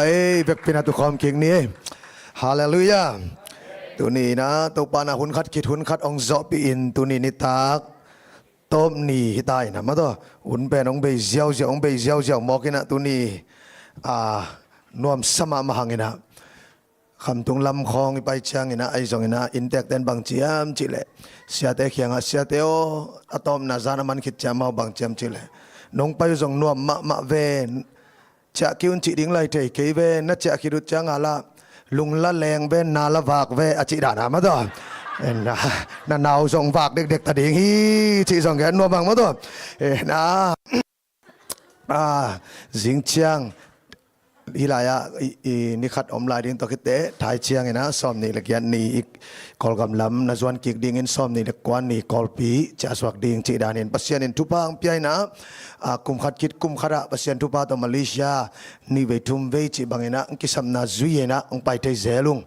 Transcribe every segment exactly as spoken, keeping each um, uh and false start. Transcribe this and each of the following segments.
Ei, vekpi-in a tukhawm kik ni ei. Halleluiah. Tuni-in ah Topa na hun khat khit hun khat hong zawhpih in, tuni nitak tawp ni hi ta in ah, mataw, hun pen hong bei ziauziau, hong bei ziauziau mawk in ah, tuni a nuamsa mahmah hang in ah, Khamtung lam khawng i pai ciangin ah, ahi zongin ah, innteekte'n bang ci hiam cih leh, siate kiangah, "Siate aw, a tawpna zan a man khit ciang amau bang ci hiam cih leh, 'Nong pai uh zong nuam mahmah ve, ciah kei un,' cih ding lai thei kei ve, na ciah khit uh ciang a la lung la leng ve, na la vak ve," a cih dan a, mataw. En, na nau zong vak dekdek ta ding hi cih zong gen nuam hang, mataw. En, a, a, zing ciang hih lai-ah i, i ni khat om lai ding tawh khit teh, thai ciangin ah sawmnih le giat ni i Kawlgam lam na zuan kik dingin, sawmnih le kua ni Kawlpi ciah suak ding cih danin Pasian in thupha hong pia in ah, a, kum khat khit kum khat ah Pasian thupha tawh Malaysia nih vei thum vei cih bangin ah hong kisapna zui in ah hong pai thei zel ung.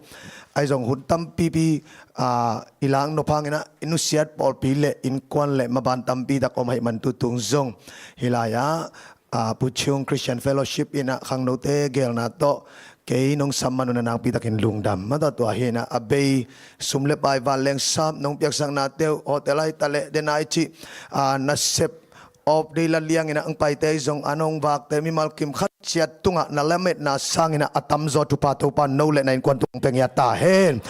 Ahi zong hun tampipi, a, i lak nop hangin ah i nusiat pawlpi le innkuan le maban tampi tak om ahih man tu tung zong hih lai-ah, a, Pu Chung Christian Fellowship in ah khangnote geelna tawh kei nong sam man un ah nakpi takin lungdam, mataw. Tua hi in ah a bei sum le pai vanleng sap nong piaksaknate uh, hotel ahi ta leh, den ahi cih, a, nasep off day la liang in ah hong paite ahi zong, a nong vakte mimal kim khat ciat tungah na lametna sangin ah a tamzaw thupha Topa no le na innkuan tung pia ngiat ta hen.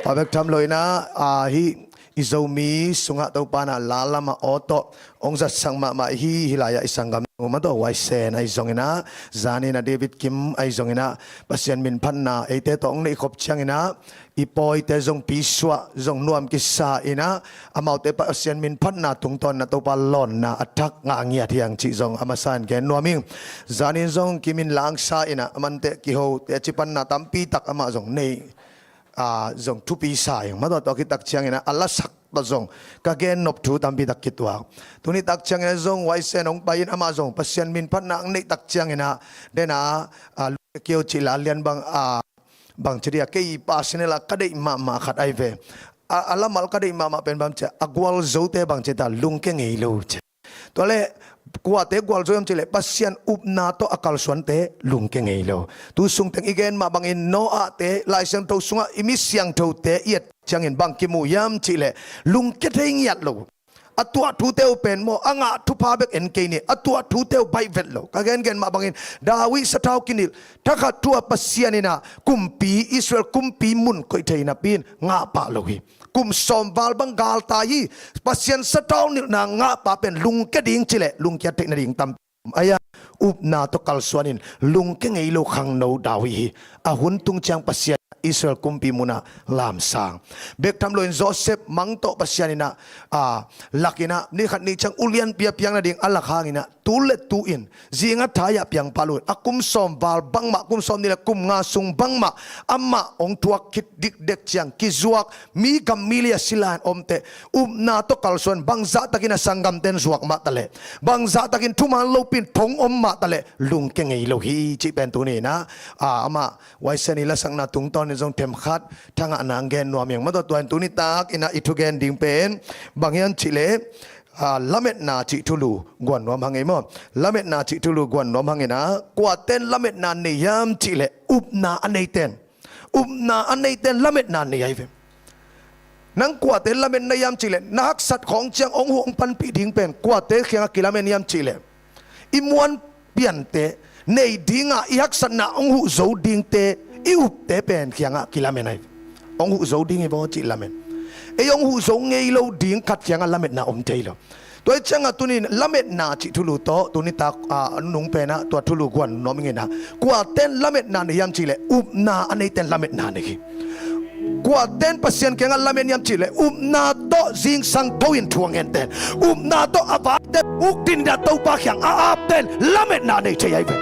Tua bek tham lo in ah, a, hih i Zomi sungah Topa in ah la lamah aw tawh hong zatsak mahmah hi. Hih lai-ah i sanggamnu, mataw, Waisen ahi zongin ah, zanin ah David Kim ahi zongin ah, Pasian min phatna eite tawh hong neih khop ciangin ah, i pawite zong pi suah zong nuam kisa in ah, amaute Pasian min phatna tungtawn in ah Topa lawnna a thak ngah ngiat hi hang cih zong a masa in gen nuam ing. Zanin zong Kim in la hong sa in ah, amante kiho, teci panna tampi tak amah zong nei, a, zong thupi sa ing, mataw. Tua khit tak ciangin ah a lasak tawh zong ka gen nop thu tampi tak kituak. Tuni tak ciangin ah zong Waisen hong pai in, amah zong Pasian min phatna hong neih tak ciangin ah, den a, a, Lu Kio cih la lian bang, a, bang ci dia, kei personal ah ka deih mahmah khat ahi ve. A, a lamal ka deih mahmah pen bang ci a, a gualzote bang ci ta, lungke ngei lo ci. Tua leh kuate gualzo hiam cih leh, Pasian upna tawh a kalsuante lungke ngei lo. Tu sungteng i gen mah bangin Noah-te, Lai Siangtho sungah i mi siangthote i et ciangin bang kimu hiam cih leh, lungke thei ngiat lo. A tuah thute uh pen maw, a ngah thupha bek en kei ni, a tuah thute uh baih vet lo. Ka gengen mah bangin David sathau kinilh, thakhat thu-a Pasian in ah kumpi, Israel kumpi mun koih thei napi-in ngah pah lo hi. Kum sawm val bang galtai hi. Pasian sathau nilhna ngahpa pen lungke ding cih leh lungkiat theih nading tampi om. Ahi a, upna tawh kalsuan in lungke ngei lo khangno David hi. A hun tung ciang Pasian Israel kumpi munah lamsang. Bek tham loin Joseph mang tawh Pasian in ah, a, lak in ah, ni khat ni ciang ulianpi a piang nading a lak hangin ah, tu le tu-in, zing a thai-ah piang pah lo-in, a kum sawm val bangmah, kum sawmnih le kum nga sung bangmah, amah hong thuak khit dikdek ciang kizuak, mi gam mi li a sila in om teh, upna tawh kalsuan, bangzahtakin a sanggamte'n zuak mah ta leh, bangzahtakin thuman lopi-in thong om mah ta leh, lungke ngei lo hi cih pen tuni in ah, a, amah Waisen i lasakna tungtawnin zong themkhat thangahna hong gen nuam ing. Mataw, tua in tuni tak in ah i thugen ding pen bang hiam cih leh, a, lametna cih thulu guan nuam hang ei maw. Lametna cih thulu guan nuam hang in ah, kuate'n lametna nei hiam cih leh, upna a neite'n. Upna a neite'n lametna nei ahi ve. Nang kuate lamen na hiam cih leh, na haksat khawng ciang hong huh hong panpih ding pen kuate kiangah kilamen hiam cih leh, i muan piante nei dingah i haksatna hong huh zo dingte, i upte pen kiangah kilamen ahi. Hong huh zo ding hi vaw cih lamen. Ei hong huh zo ngei lo ding khat kiangah lametna om thei lo. Tua hi ciangah tuni-in lametna cih thulu tawh tuni tak, a, nung pen ah tua thulu guan nuam ing in ah, kuate'n lametna nei hiam cih leh, upna a neite'n lametna nei hi. Kuate'n Pasian kiangah lamen hiam cih leh, upna tawh zingsang tho-in thu a ngente'n, upna tawh a vante uk dindin a Topa kiang a apte'n lametna nei thei ahi ve.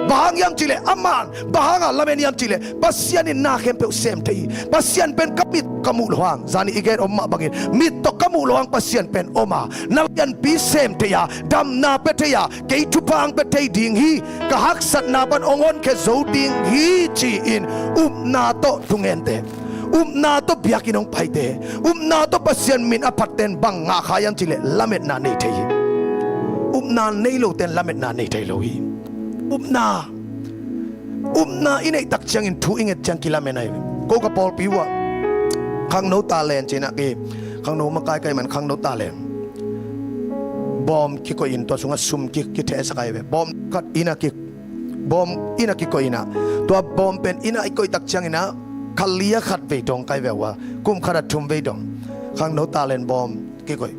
Bang hang hiam cih leh, amah'n bang hangah lamen hiam cih leh, Pasian in na khempeuh sem thei hi. Pasian pen ka mit ka muh loh hang, zani i gen om mah bangin, mit tawh ka muh loh hang Pasian pen om a, na lianpi sem thei a, damna pia thei a, kei thupha hong pia thei ding hi, ka haksatna pan hong honkhia zo ding hi ci-in upna tawh thungente, upna tawh biakinn hong paite, upna tawh Pasian min a phatte'n bang ngah kha hiam cih leh lametna nei thei hi. Upna nei lote'n lametna nei thei lo hi. Upna, Upna i neih tak ciangin thu i nget ciang kilamen ahi ve. Ko ka pawlpi uh ah khangno talent ci-in ah ki, khangno makai ka hih man khangno talent bawm kikoih in tua sungah sum ki, kithehsak ahi ve. Bawm khat inn ah ki, bawm inn ah kikoih in ah, tua bawm pen inn ah i koih tak ciangin ah kha li ah khat vei dong ka hi ve uh a, kum khat ah thum vei dong khangno talent bawm kikoih.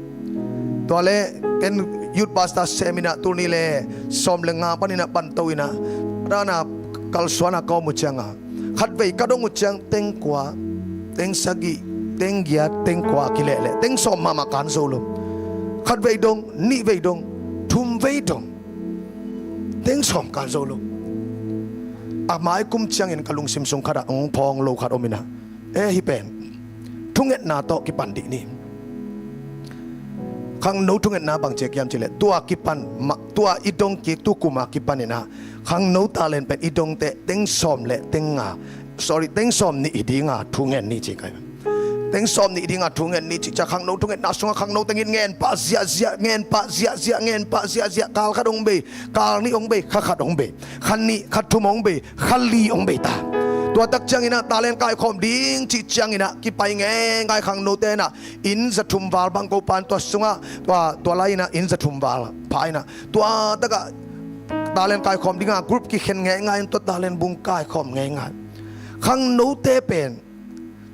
Tua le ken youth pastor sem in ah tul nih le sawm le nga panin ah panto in ah, dan a kalsuan a ka om uh ciang a, khat vei ka dong uh ciang teng kua, teng sagih, teng giat, teng kua a kileh leh teng sawm mahmah kan zo lo. Khat vei dong, nih vei dong, thum vei dong, teng sawm kan zo lo. A mai kum ciangin ka lungsim sung khat ah hong phawng lo khat om in ah, e, hih pen thungetna tawh kipan dih ni. Khangno thungetna bang ci hiam cih leh tua kipan mah, tua i dong kik tu kum a kipan in ah khangno talent pen i dong teh teng sawm le teng nga, sorry, teng sawm nih hi ding a thu ngen ni ci ka hi. Teng sawm nih hi ding a thu ngen ni ci ciang khangno thungetna sungah khangno teng in ngen pah ziahziah, ngen pah ziahziah, ngen pah ziahziah, kal khat hong bei, kal nih hong bei, kha khat hong bei, kha nih, kha thum hong bei, kha li hong bei ta. Tua tak ciangin ah talent kaikhawm ding cih ciangin ah kipai ngeingai khangnote in ah inn za thum val bang ko pan tua sungah, tua, tua lai in ah inn za thum val pha in ah tua tak ah talent kaikhawm ding a group kikhen ngeingai in tua talent bawm kaikhawm ngeingai. Khangnote pen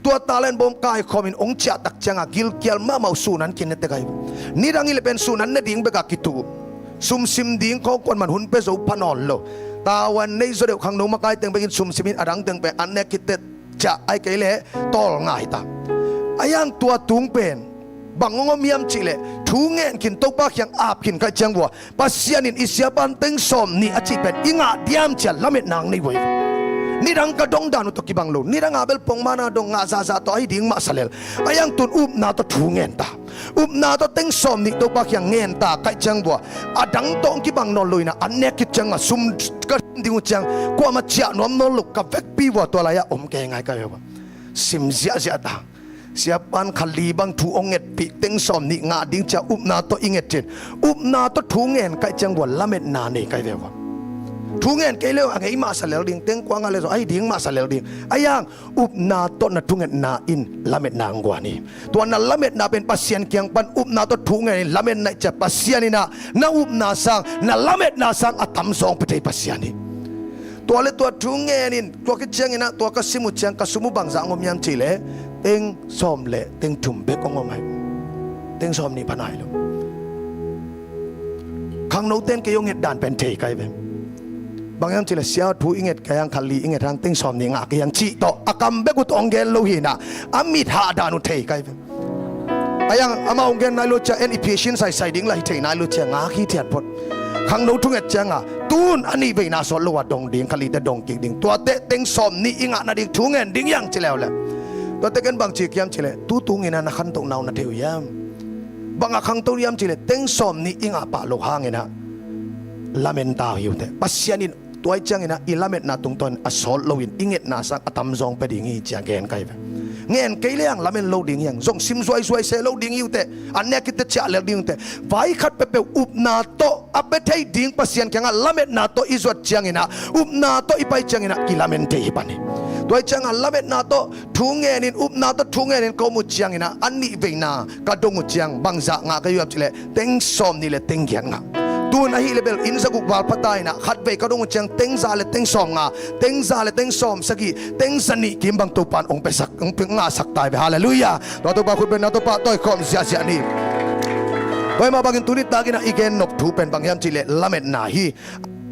tua talent bawm kaikhawm in hong ciah tak ciang a gilkial mahmah uh, sun an kine tek ahi. Nidang hi leh pen sun an ne ding bek a kitu uh. Sumsim ding khawng kuaman hun pia zo pha nawn lo. Tavuan nei zaw deuh khangno makai teng bekin sumsim in a dang teng pen an nek khit teh ciah, ahih kei leh tawlnga hi ta. Ahi hang tua tung pen bang hong om hiam cih leh thu ngen khin, Topa kiang ap khin ka hih ciang vua Pasian in i siapa in teng sawm nih a cih pen i ngah diam ci a lametna hong nei uh hi. Nidang ka dong dan uh tawh kibang lo. Nidang a bel pongman a dong ngah zahzah tawh ahi ding mah sa lel. Ahi hang tun upna tawh thu ngen ta. Upna tawh teng sawm nih Topa kiang ngen ta ka hih ciang vua a dang tawh hong kibang nawn lo in ah an nek khit ciang a sum ka ding uh ciang kuamah ciah nuam nawn lo ka vekpi vua tua lai ah om kei ngai ka hi uh a. Sim ziahziah ta. Siapa in kha li bang thu hong ngetpih, teng sawm nih ngah ding ci a upna tawh i nget cin. Upna tawh thu ngen ka hih ciang vua lametna nei ka hi ve vua. Thu ngen kei leh a ngei mah sa lel ding, teng kua ngah leh zong ahi ding mah sa lel ding. Ahi hang upna tawh na thungetna in lametna hong guan hi. Tua na lametna pen Pasian kiang pan upna tawh thu ngen in lamen na hih ciang Pasian in ah na upna sang, na lametna sang a tamzaw hong pia thei Pasian hi. Tua le tua thu ngen in, tua khit ciangin ah tua ka sim uh ciang ka sum uh bangzah hong om hiam cih leh teng sawm le teng thum bek hong om hi. Teng sawm nih pha nai lo. Khangnote in kei hong nget dan pen thei ka hi ve. Bang hiam cih leh sia, thu i nget ka hi hang, kha li i nget hang, teng sawm nih ngah ka hi hang cih tawh a kam bek uh tawh hong gen lo hi in ah a mit hah dan uh thei ka hi ve. Ahi hang amau hong gen nai lo ciang en i pheisin saisai ding lah hi thei nai lo ciang ngak hi thiat phot. Khangno thunget ciang a tun a nih veina sawt lo a dong ding, kha lite dong kik ding. Tuate teng sawm nih i ngah nading thu ngen ding hi hang ci leuleu. Tuate ken bang ci hiam cih leh tu tung in ah na khantohna uh na thei uh hiam? Bang a khangto hiam cih leh teng sawm nih i ngah pah loh hangin ah lamen ta uh hi uh teh. Pasian in tua ahih ciangin ah i lametna tungtawn a sawt loin i ngetna sang a tamzaw hong pia ding hi ci a gen ka hi ve. Ngen kei leh hang lamen lo ding hi hang, zong sim zuaizuai se lo ding hi uh teh. An nek khit teh ciah lel ding uh teh. Vai khat peuhpeuh upna tawh a pia thei ding Pasian kiangah lametna tawh i zuat ciangin ah, upna tawh i pai ciangin ah kilamen thei hi pan hi. Tua ahih ciangah lametna tawh thu ngen in, upna tawh thu ngen in ka om uh ciangin ah a nih veina ka dong uh ciang bangzah ngah ka hi uh hiam cih leh teng sawm nih le teng giat ngah. Tun ahih leh bel inn za guk val pha ta in ah khat vei ka dong uh ciang teng za le teng sawm nga, teng za le teng sawm sagih, teng za nih kim bang Topa in hong piasak, hong pia ngahsak ta hi ve. Halleluiah. Tua Topa khut beng in ah Topa tawh i khawm ziahziah ni. Tua ahih mah bangin tuni takin ah i gen nop thu pen bang hiam cih leh lametna hi.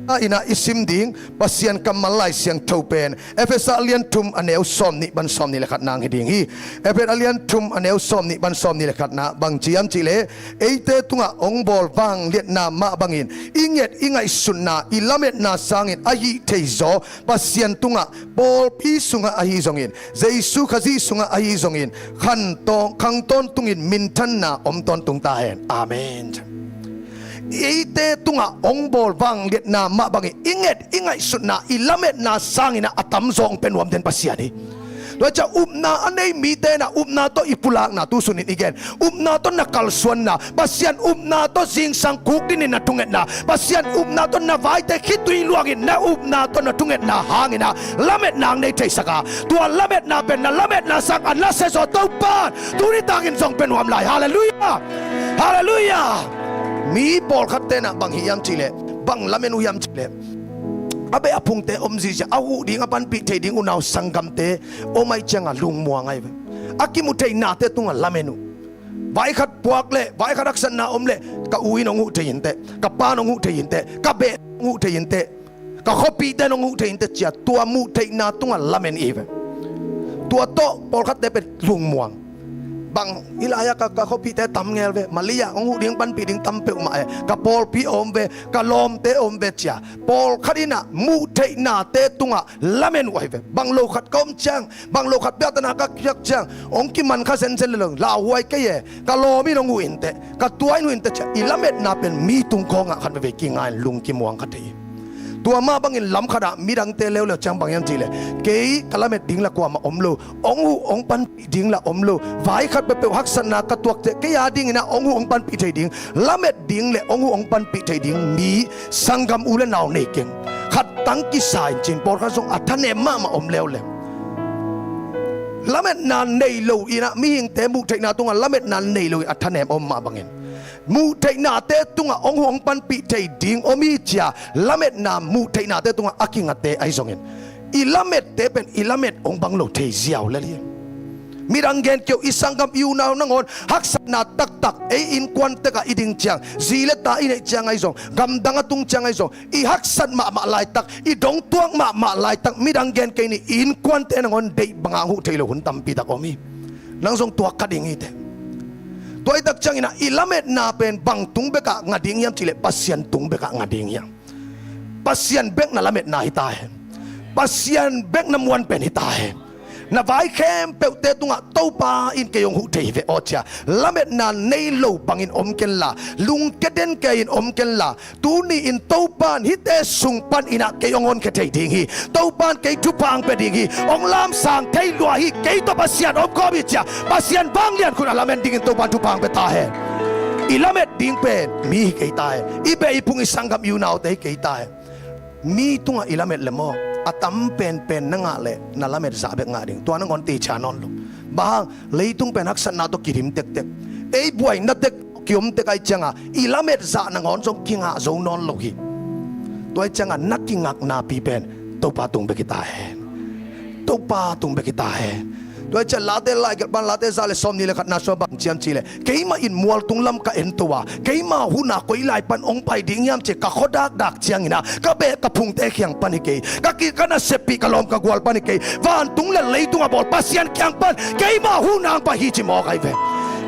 A in ah i sim ding Pasian kammal Lai Siangtho pen Efesa a lian thum a neu sawm nih pan sawm nih le khat nang hi ding hi. Efesa a lian thum a neu sawm nih pan sawm nih le khat na bang ci hiam cih leh, eite tungah hong bawl vangliatna mah bangin i nget i ngaihsutna i lametna sangin a hih theizaw Pasian tungah, pawlpi sungah ahi zongin, Jesu Khazih sungah ahi zongin, khan tawn, khang tawntungin minthanna om tawntung ta hen. Amen. Eite tungah hong bawl vangliatna mah bangin i nget i ngaihsutna i lametna sangin ah a tamzaw hong pia nuam den Pasian hi. Tua ciah upna a nei mite na upna tawh i pulakna tu sunin i gen. Upna tawh na kalsuanna, Pasian upna tawh zingsang kuk dinin na thungetna, Pasian upna tawh na vaite khitui luangin na upna tawh na thungetna hangin ah lametna ang nei theisak a, tua lametna pen na lametna sang a na sezaw Topan tuni takin zong pia nuam lai. Halleluiah. Halleluiah. Mi pawlkhatte na bang hi hiam cihleh, bang lamen uh hiam cihleh, a beh a phungte om zizia a huh ding a panpih thei ding unau sanggamte om aih cianga lungmuang ahi ve. A kimu theihnate tungah lamen uh. Vaikhat puak leh vaikhat haksatna om leh ka u in hong huh thei inteh, ka pa'n hong huh thei inteh, ka beh hong huh thei inteh, ka khuapihte in hong huh thei inteh cia tua muh theihna tungah lamen i ve. Tua tawh pawlkhatte pen lungmuang. Bang i lai-ah ka, ka khuapihte tam ngel ve, Malaysia hong huh ding panpih ding tam peuhmah e, ka pawlpi a om ve, ka lawmte a om ve cia pawlkhat in ah muh theihnate tungah lamen uh ahi ve. Bang lo khat ka om ciang, bang lo khat biaktana ka kiak ciang hong kiman kha zenzen le lo, lauhuai kei e, ka lawm in hong huh inteh, ka tua in huh inteh cia i lametna pen mi tung khawngah khat veve kinga in lung kimuang kha thei. Tua mah bangin lam khatah midangte leuleu ciang bang hiam cihleh, kei ka lamet ding la kuamah om lo, hong huh hong panpih ding la om lo, vai khat peuhpeuh haksatna ka tuak teh kei a dingin ah hong huh hong panpih thei ding, lamet ding le hong huh hong panpih thei ding mi sanggam u le nau nei keng. Khattang kisa in cin pawlkhat zong a thanem mahmah om leuleu. Lametna nei lo in ah mihingte muh theihna tungah lametna nei lo in a thanem om mah bangin muh theihnate tungah hong huh hong panpih thei ding om hi cia lametna muh theihnate tungah a kingate ahi zongin i lamette pen i lamet hong bang lo thei ziau lel hi. Midang gen kei uh, i sanggam i unau nangawn haksatna taktak ei innkuan tekah i ding ciang, zi le ta i neih ciang ahi zong, gamdang a tung ciang ahi zong, i haksat mahmah laitak, i dongtuak mahmah laitak midang gen kei ni, i innkuante nangawn deih banga hong huh thei lo hun tampi tak om hi. Nang zong tuak kha ding hi teh. Tua hi tak ciangin ah i lametna pen bang tung bekah nga ding hiam cihleh Pasian tung bekah nga ding hiam? Pasian bek na lametna hi ta hen. Pasian bek na muan pen hi ta hen. Na vai khempeuhte tungah Topa in kei hong huh thei hi ve aw cia lametna nei lo bangin om kenla, lungkia den kei in om kenla, tuni in Topan hihte sung panin ah kei hong honkhia thei ding hi. Topan kei thupha hong pia ding hi. Hong lamsang thei lua hi. Kei tawh Pasian om khawm hi cia Pasian vanglian khun a lamen dingin Topan thupha hong pia ta hen. I lamet ding pen mi hi kei ta hen. I beh i phung i sanggam i unaute hi kei ta hen. Mi tungah i lamet le maw, a tam penpen na ngah leh na lamet zah bek ngah ding. Tua nangawn teicia nawn lo. Bang hang, leitung pen haksatna tawh kidim tektek, ei buaina tek kiom tek ahi cianga i lamet zah nangawn zong kingah zo nawn lo hi. Tua ahi cianga na kingaknapi pen Topa tung bek hi ta hen. Topa tung bek hi ta hen. Tua ahi ciang Late lai gelh pan Late za le sawmnih le khatna sua bang ci hiam cihleh, keimah in mualtung lam ka ento a, keima huna koi lai pan hong pai ding hiam ci ka khuadak dak ciangin ah ka beh ka phungte kiang pan hi kei, ka ki ka naseppih ka lawm ka gual pan hi kei, vantung le leitung a bawl Pasian kiang pan keima huna hong pai hi ci mawk ahi ve.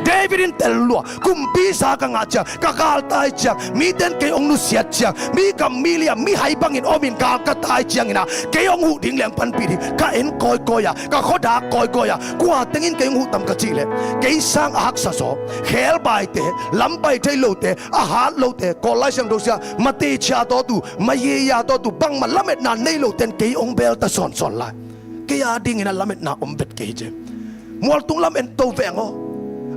David in tel lua, kumpi za ka ngah ciang, ka gal tai ciang, mite in kei hong nusiat ciang, mi gam mi liam mi hai bangin omin gal ka tai ciangin ah kei hong huh ding le hong panpih ding ka en kawikawi a, ka khuadak kawikawi a, kua tengin kei hong huh tam ka cih leh, kei sang a haksa zaw, khelbaite, lam pai thei lote, a hat lote, Kawl Lai Siangtho sia, ma teicia tawtu, ma yeya tawtu, bangmah lametna nei lote in kei hong belta sawnsawn lai. Kei a dingin a lametna om vet kei hi ci. Mualtung lam ento veng aw.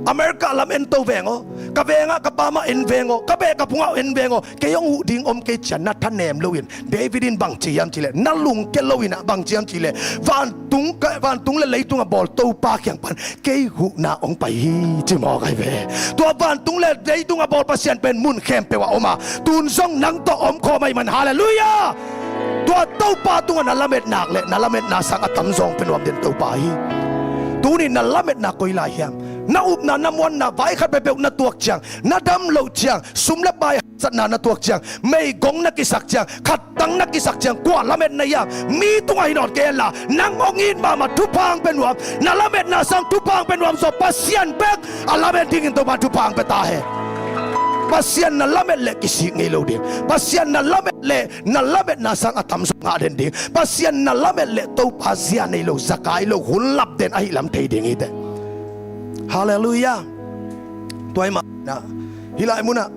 America lam ento veng aw. Ka vengah ka pamah en veng aw. Ka beh ka phungah en veng aw. Kei hong huh ding om kei cia na thanem loin, David in bang ci hiam cihleh, na lungkia loin ah bang ci hiam cihleh, vantung ka, vantung le leitung a bawl Topa kiang pan kei huhna hong pai hi ci mawk ahi ve. Tua vantung le leitung a bawl Pasian pen mun khempeuh ah om a, tun zong nang tawh om khawm ahih man, halleluiah. Tua Topa tungah na lamet nak le na lametna sang a tamzaw hong pia nuam den Topa hi. Tuni na lametna koi lai hiam? Na upna na muanna vai khat peuhpeuh na tuak ciang, na dam loh ciang, sum le pai haksatna na tuak ciang, meigong na kisak ciang, khattang na kisak ciang, kua lamet na hiam? Mi tungah hi nawn kei henla, nang hong it mahmah thupha hong pia nuam, na lametna sang thupha hong pia nuam zaw Pasian bek a lamet dingin Topa thupha hong pia ta hen. Pasian na lamet leh kisik ngei lo ding. Pasian na lamet leh na lametna sang a tamzaw ngah den ding. Pasian na lamet leh Topa zia nei lo, zakai lo, hun lap den ahih lam thei ding hi teh. Halleluiah. Tua ahih manin ah hih lai munah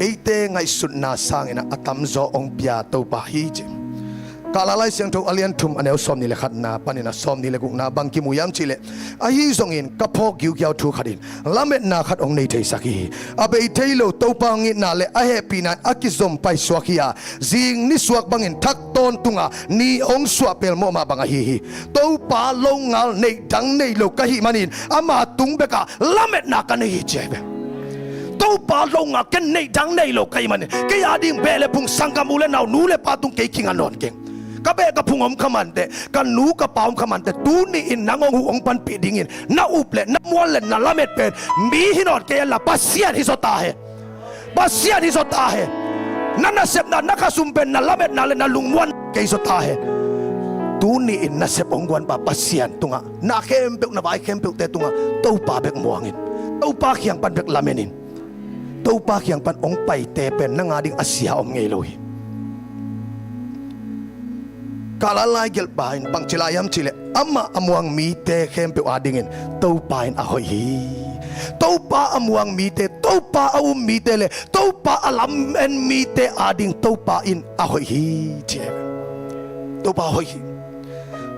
eite ngaihsutna sangin ah a tamzaw hong pia Topa hi ci. Kahla Lai Siangtho a lian thum a neu sawmnih le khatna panin a sawmnih le gukna bang kimu hiam cihleh, ahi zongin ka phawk giugiau thu khat in lametna khat hong nei theisak hi. A bei thei lo Topa hong itna le a hehpihna in a kizom paisuak hi a, zing nisuak bangin thak tawntunga ni hong suah pelmawh mah bang ahi hi. Topa longal neih dang nei lo ka hih manin ama tung bekah lametna ka nei hi ci ahi ve. Topa longal ken neih dang nei lo ka hih manin kei a ding beh le phung sanggam u le nau nu le pa tung kei kinga nawn keng. Ka beh ka phung om kha manteh, ka nu ka pa om kha manteh, tuni in nang hong huh hong panpih dingin na up le na muan le na lamet pen mi hi nawn kei a la Pasian hi zaw ta hen. Pasian hi zaw ta hen. Na nasepna, na khasum pen na lametna le na lungmuan kei zaw ta hen. Tuni in nasep hong guanpa Pasian tungah na khempeuh, na vai khempeuhte tungah Topa bek muangin, Topa kiang pan bek lamenin. Topa kiang pan hong paite pen nang a ding a sia om ngei lo hi. Kahla laigelhpa in bangci lai hiam cihleh, amah a muang mite khempeuh a dingin Topa in a hoih hi. Topa a muang mite, Topa a um mite le Topa a lamen mite a ding Topa in a hoih hi ci hi. Topa a hoih hi.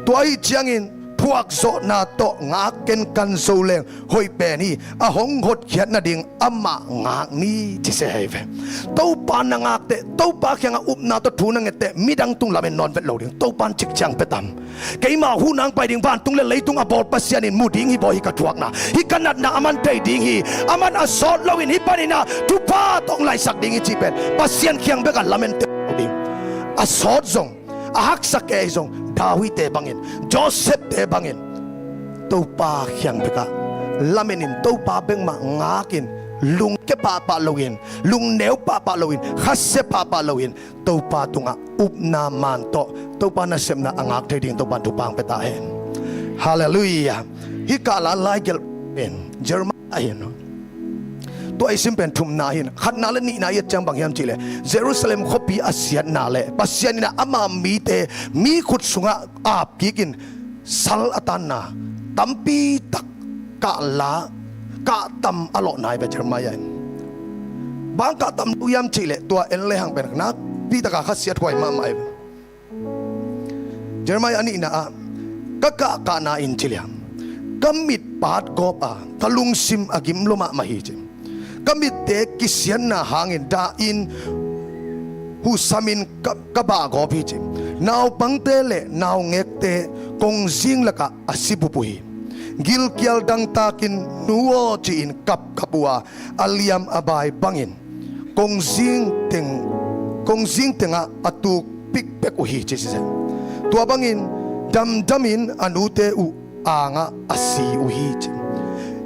Tua ahih ciangin thuakzawhna tawh ngak kenkan zo leng hoih pen hi. A hong hotkhiat nading amah ngak ni ci se hi ve. Topa na ngak teh, Topa kiangah upna tawh thu na nget teh midang tung lamen nawn vet lo ding. Topa in cik ciang pia tam. Keima huhna hong pai ding vantung le leitung a bawl Pasian in mu ding hi baw hi ka thuakna. Hih ka natna aman thei ding hi. Aman a sawt loin hih panin ah thupha tawh hong laisak ding hi cih pen Pasian kiang bekah lamen teh lo ding. A sawt zong, a haksa kei zong, David-te bangin, Joseph-te bangin Topa kiang bekah lamenin, Topa bek mah ngakin, lungkia pahpah loin, lungneu pahpah loin, khasia pahpah loin, Topa tungah upna man tawh Topa nasepna a ngak thei ding Topa in thupha hong pia ta hen. Halleluiah. Hih Kahla laigelh pen Jeremiah ahi hi. Tua i sim pen thumna hi in, khatna le nihna i et ciang bang hiam cihleh, Jerusalem khuapi a siatna le Pasian in ah ama mite mi khut sungah apkik in sal a tanna tampi tak kahla, kahtam a lawhna hi ve Jeremiah in. Bang kahtam lo hiam cihleh, tua en le hang pen nakpi taka khasiat huai mahmah hi ve. Jeremiah a nihna ah, ka kahkahna in ci liang, ka mit paat gawp a, ka lungsim a gim lua mahmah hi ci. Ka mitte kisiatna hangin dahin husamin ka, ka bah gawp hi ci. Naupangte le naungekte kongzing lakah a si bup uh hi. Gilkial dangtakin nu aw ci-in kapkap uh a, a liam a bai bangin kongzing teng, kongzing tengah a tuk pikpek uh hi ci siseh. Tua bangin damdamin a nute uh angah a si uh hi ci.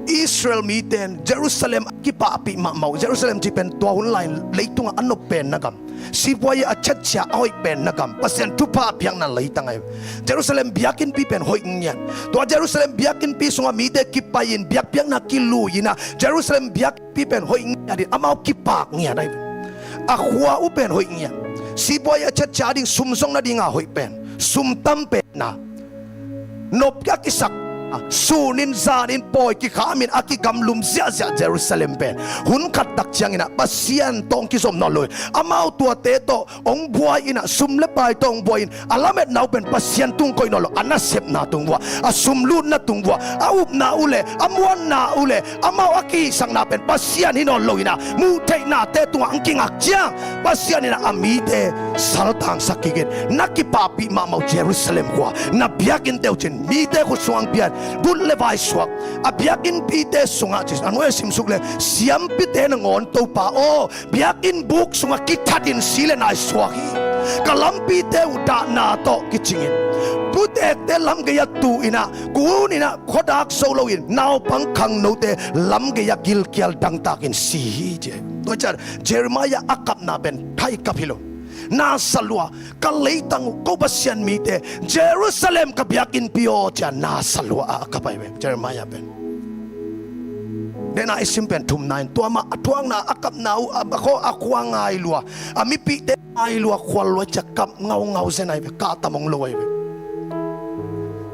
Israel mite in Jerusalem a kipahpih mahmah uh. Jerusalem cih pen tua hun lai leitungah a nop pen na gam, sipuai a chetcia a hoih pen na gam, Pasian thupha a piakna leitang ahi. Jerusalem biakinnpi pen hoih ngiat. Tua Jerusalem biakinnpi sungah mite kipai-in biakpiakna kilui-in ah Jerusalem biak pi pen hoih ngiat in amau kipak ngiat ahi. A khua uh pen hoih ngiat. Sipuai a chetcia ding sum zong nadinga hoih pen sum tam pen na nop a kisak, sunin zanin pawi kikhamin a kigamlum ziahziah Jerusalem pen hun khat tak ciangin ah Pasian tawh hong kizom nawn lo in amau tuate tawh hong buai in ah, sum le pai tawh hong buai in, a lametna uh pen Pasian tung koih nawn lo, a nasepna tung vua, a sum lutna tung vua, a upna uh le a muanna uh le amau a kihisakna pen Pasian hi nawn lo in ah, muh theihnate tungah hong kingak ciang Pasian in ah a mite saltangsak kik in, na kipahpih mahmah uh Jerusalem khua, na biakinnte uh cin mite khut sungah hong pia in, but le vai suak a biakinnpite sungah cin a nuai a simsuk le siampite nangawn Topa aw, biakinn buk sungah kithatin si le nai suak hi. Ka lampite uh dahna tawh kicingin, putekte lam gei-ah tu-in ah, kun-in ah, khuadak zo loin naupang khangnote lam gei-ah gilkial dangtakin si hi ci. Tua ciang Jeremiah a kapna pen thaikap hi lo. Na sa lua, ka leitang uh, ko Pasian mite, Jerusalem ka biakinnpi aw ci-a na sa lua a kap ahi ve Jeremiah pen. Nena i sim pen thumna in tua mah a thuakna, a kapna uh, a, a khua, a khua ngai lua, a mipihte ngai lua, khual lua cia kap ngaungau zen ahi ve, kahtam hong lo ahi ve.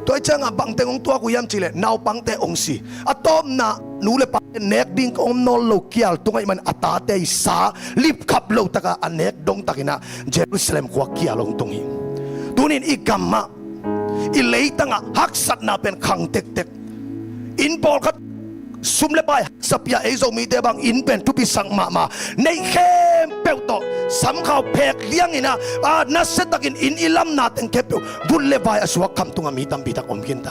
Tua i ciangah bangteng hong tuak uh hiam cihleh naupangte hong si. A tawpna nu le pate nek ding ka om nawn lo kial tung ahih man a tate i sa lipkhap lo takah a nek dongtakin ah Jerusalem khua kial hong tung hi. Tunin i gam ah, i leitang ah haksatna pen khang tektek. Inn pawlkhat sum le pai haksa pia, ei Zomite bang inn pen thupi sak mahmah. Neih khempeuh tawh samkhau phek liangin ah, a, nasiatakin inn i lamna teng khempeuh vut le vai a suak kham tungah mi tampi tak om khinta.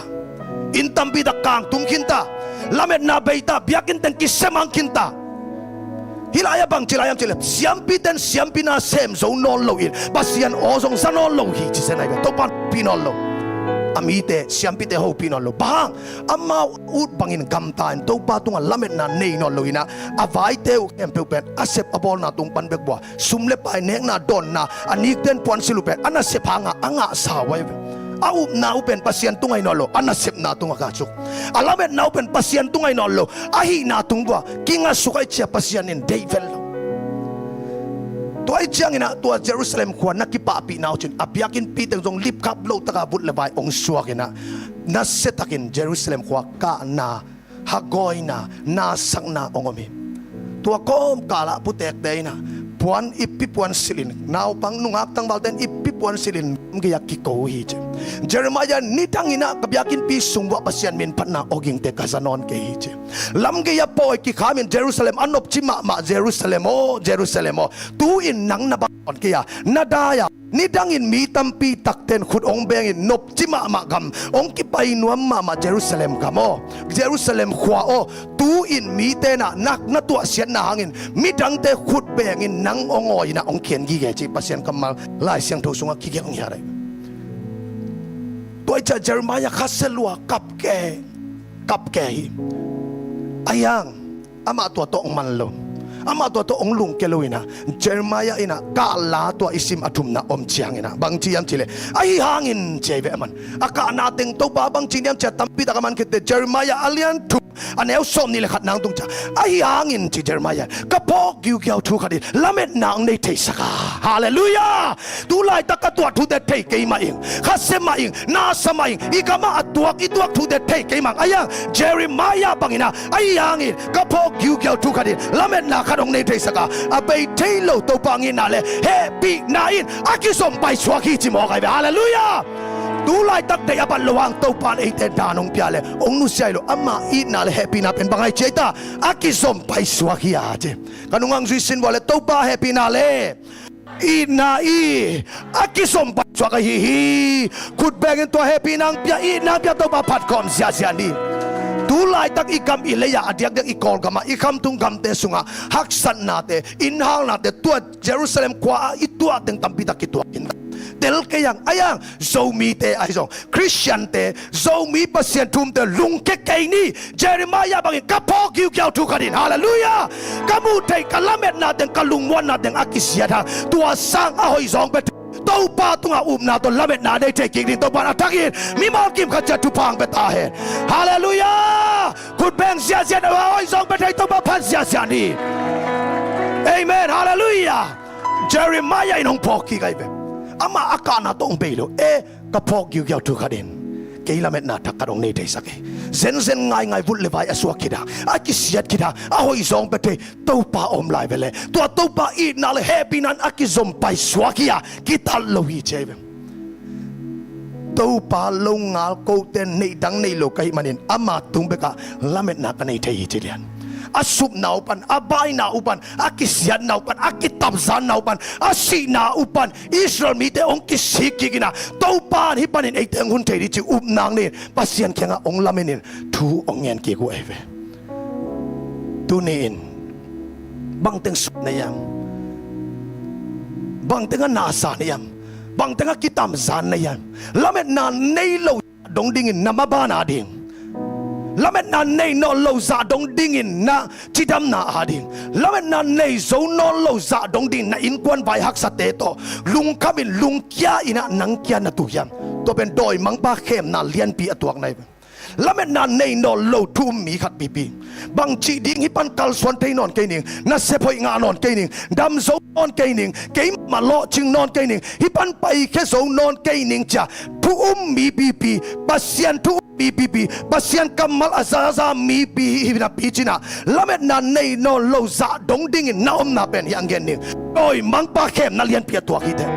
Inn tampi tak kangtum khinta. Lametna beita, biakinn teng kisemang khinta. Hih lai-ah bangci lai hiam cih leh, siampite in siampi na sem zo nawn loin Pasian aw zong za nawn lo hi, ci zen ahi ve. Topa in hopih nawn lo. A mite, siampite hopih nawn lo. Bang hang? Amau ut bangin gamta in Topa tungah lametna nei nawn loin ah, a vaite uh khempeuh pen a sep a bawlna tung pan bek bua, sum le pai, nekna, dawnna, a nikten puansilh uh pen a nasep hangah a ngahsa uh ahi ve. A upna uh pen Pasian tungah hi nawn lo, a nasepna tungah kah cuk. A lametna uh pen Pasian tungah hi nawn lo, a hihna tung bua kingah suk ahih ciang Pasian in deih vel lo. Tua ahih ciangin ah tua Jerusalem khua na kipahpihna uh cin, a biakinnpi teng zong lipkhap lo taka vut le vai hong suakin ah, nasiatakin Jerusalem khua kahna, hagawina, nasakna hong om hi. Tua kawmkal ah putekte in ah puan ippi puansilhin, naupang nungak tangvalte in ippi puansilhin gei-ah kiko uh hi ci. Jeremiah, nidangin ah ka biakinnpi sung uah Pasian minphatna awgingte ka za nawn kei hi ci. Lamgei-ah pawi kikhamin Jerusalem a nopci mahmah Jerusalem aw, Jerusalem aw, tu-in nang na bang nawn kei a, na dai a, nidangin mi tampi takte in khut hong bengin nopci mahmah gam, hong kipai nuam mahmah Jerusalem gam aw, Jerusalem khua aw, tu-in mite in ah na, na tuahsiatna hangin midangte khut bengin nang hong awi in ah hong khen gige ci, Pasian kammal Lai Siangtho sungah kigelh ngiat ahi. Tua ahih ciang Jeremiah khasia lua, kapke, kapke hi. Ahi hang amah tua tawh hong man lo, amah tua tawh hong lungkia lo in ah, Jeremiah in ah kahla tua i sim a thumna om ciangin ah bang ci hiam cih leh, ahi hangin ci ahi ve. Aman a kahna teng Topa bang ci hiam cih a tampi tak a man khit teh, Jeremiah a lian thum, a neu sawmnih le khat nang tung ciang, ahi hangin ci Jeremiah, ka phawk giugiau thu khat in lametna hong nei theisak a. Halleluiah. Tu laitak ka tuah thute thei kei mah ing, khasia mah ing, nasa mah ing, i gam ah a tuak i tuak thute thei kei mah ing. Ahi hang Jeremiah bangin ah, ahi hangin ka phawk giugiau thu khat in lametna khat hong nei theisak a, a bei thei lo Topa hong itna le hehpihna in a kizom paisuak hi ci mawk ahi ve. Halleluiah. Tu laitak deih a bat loh hang Topa in eite dan hong pia le hong nusia hi lo, ama itna le hehpihna pen bang ahi ci ahi ta, a kizom paisuak hi a ci. Ka nungang zui sin vua le Topa hehpihna le itna i a kizom paisuak ahi hi. Khut bengin tua hehpihna hong pia, itna hong pia Topa phat khawm ziahziah ni. Tu laitak i gam i lei-ah, a diakdiak i Kawlgam ah, i khamtung gamte sungah haksatnate, innhalnate, tua Jerusalem khua ah i tuah teng tampi tak kituak in tel kei ang. Ahi hang Zomite ahi zong, Khristiante, Zomi Pasian thu-umte lungkia kei ni. Jeremiah bangin ka phawk giugiau thu khat in, halleluiah, ka muh theih ka lametna teng, ka lungmuanna teng a kisiat hang, tua sang a hoih zawng pia thei, Topa tungah upna tawh lametna nei thei kik ding Topa in a thakin mimal kim khat ciat thupha hong pia ta hen. Halleluiah. Khut beng ziahziah, a hoih zawng pia thei Topa phat ziahziah ni. Amen. Halleluiah. Jeremiah in hong phawk kik ahi ve. Amah a kahna tawh hong bei lo. Eh, ka phawk giugiau thu khat in kei lametna thak khat hong nei theisak hi. Zenzen ngaingai, vut le vai a suak khit hang, a kisiat khit hang, a hoih zawng pia thei Topa a om lai ve leh, tua Topa itna le hehpihna in a kizom paisuak hi a, kitat lo hi ci ahi ve. Topa longal kote in neih dang nei lo ka hih manin ama tung bekah lametna ka nei thei hi ci lian. A supna uh pan, a baina uh pan, a kisiatna uh pan, a kitapzanna uh pan, a sihna uh pan Israel mite hong kisik kik in ah, Topa in hih panin eite hong hun thei ding ci upna nei-in Pasian kiangah hong lamen in thu hong ngen kik uh ahi ve. Tuni-in bangteng sut na hiam? Bangteng a nasa na hiam? Bangteng a kitamzan na hiam? Lametna nei lo zah dong dingin na maban ading, lametna nei nawn lo zah dong dingin na cidamna ading, lametna nei zo nawn lo zah dong dingin na innkuan vai haksate tawh lungkhamin lungkia in ah nang kia na tu hiam? Tua pen dawimangpa khemna lianpi a tuakna hi. Lametna nei nawn lo thu um mi khat pipi, bangcih ding hih pan kalsuan thei nawn kei ning, nasep hoih ngah nawn kei ning, dam zo nawn kei ning, keimah lawhcing nawn kei ning, hih pan paikhia zo nawn kei ning ci-a thu um mi pipi, Pasian thu um mi pipi, Pasian kammal a zaza mi pi hi napi ci-in ah, lametna nei nawn lo zah dong dingin na omna pen hih a ngen ning, dawimangpa khemna lianpi a tuak hi teh.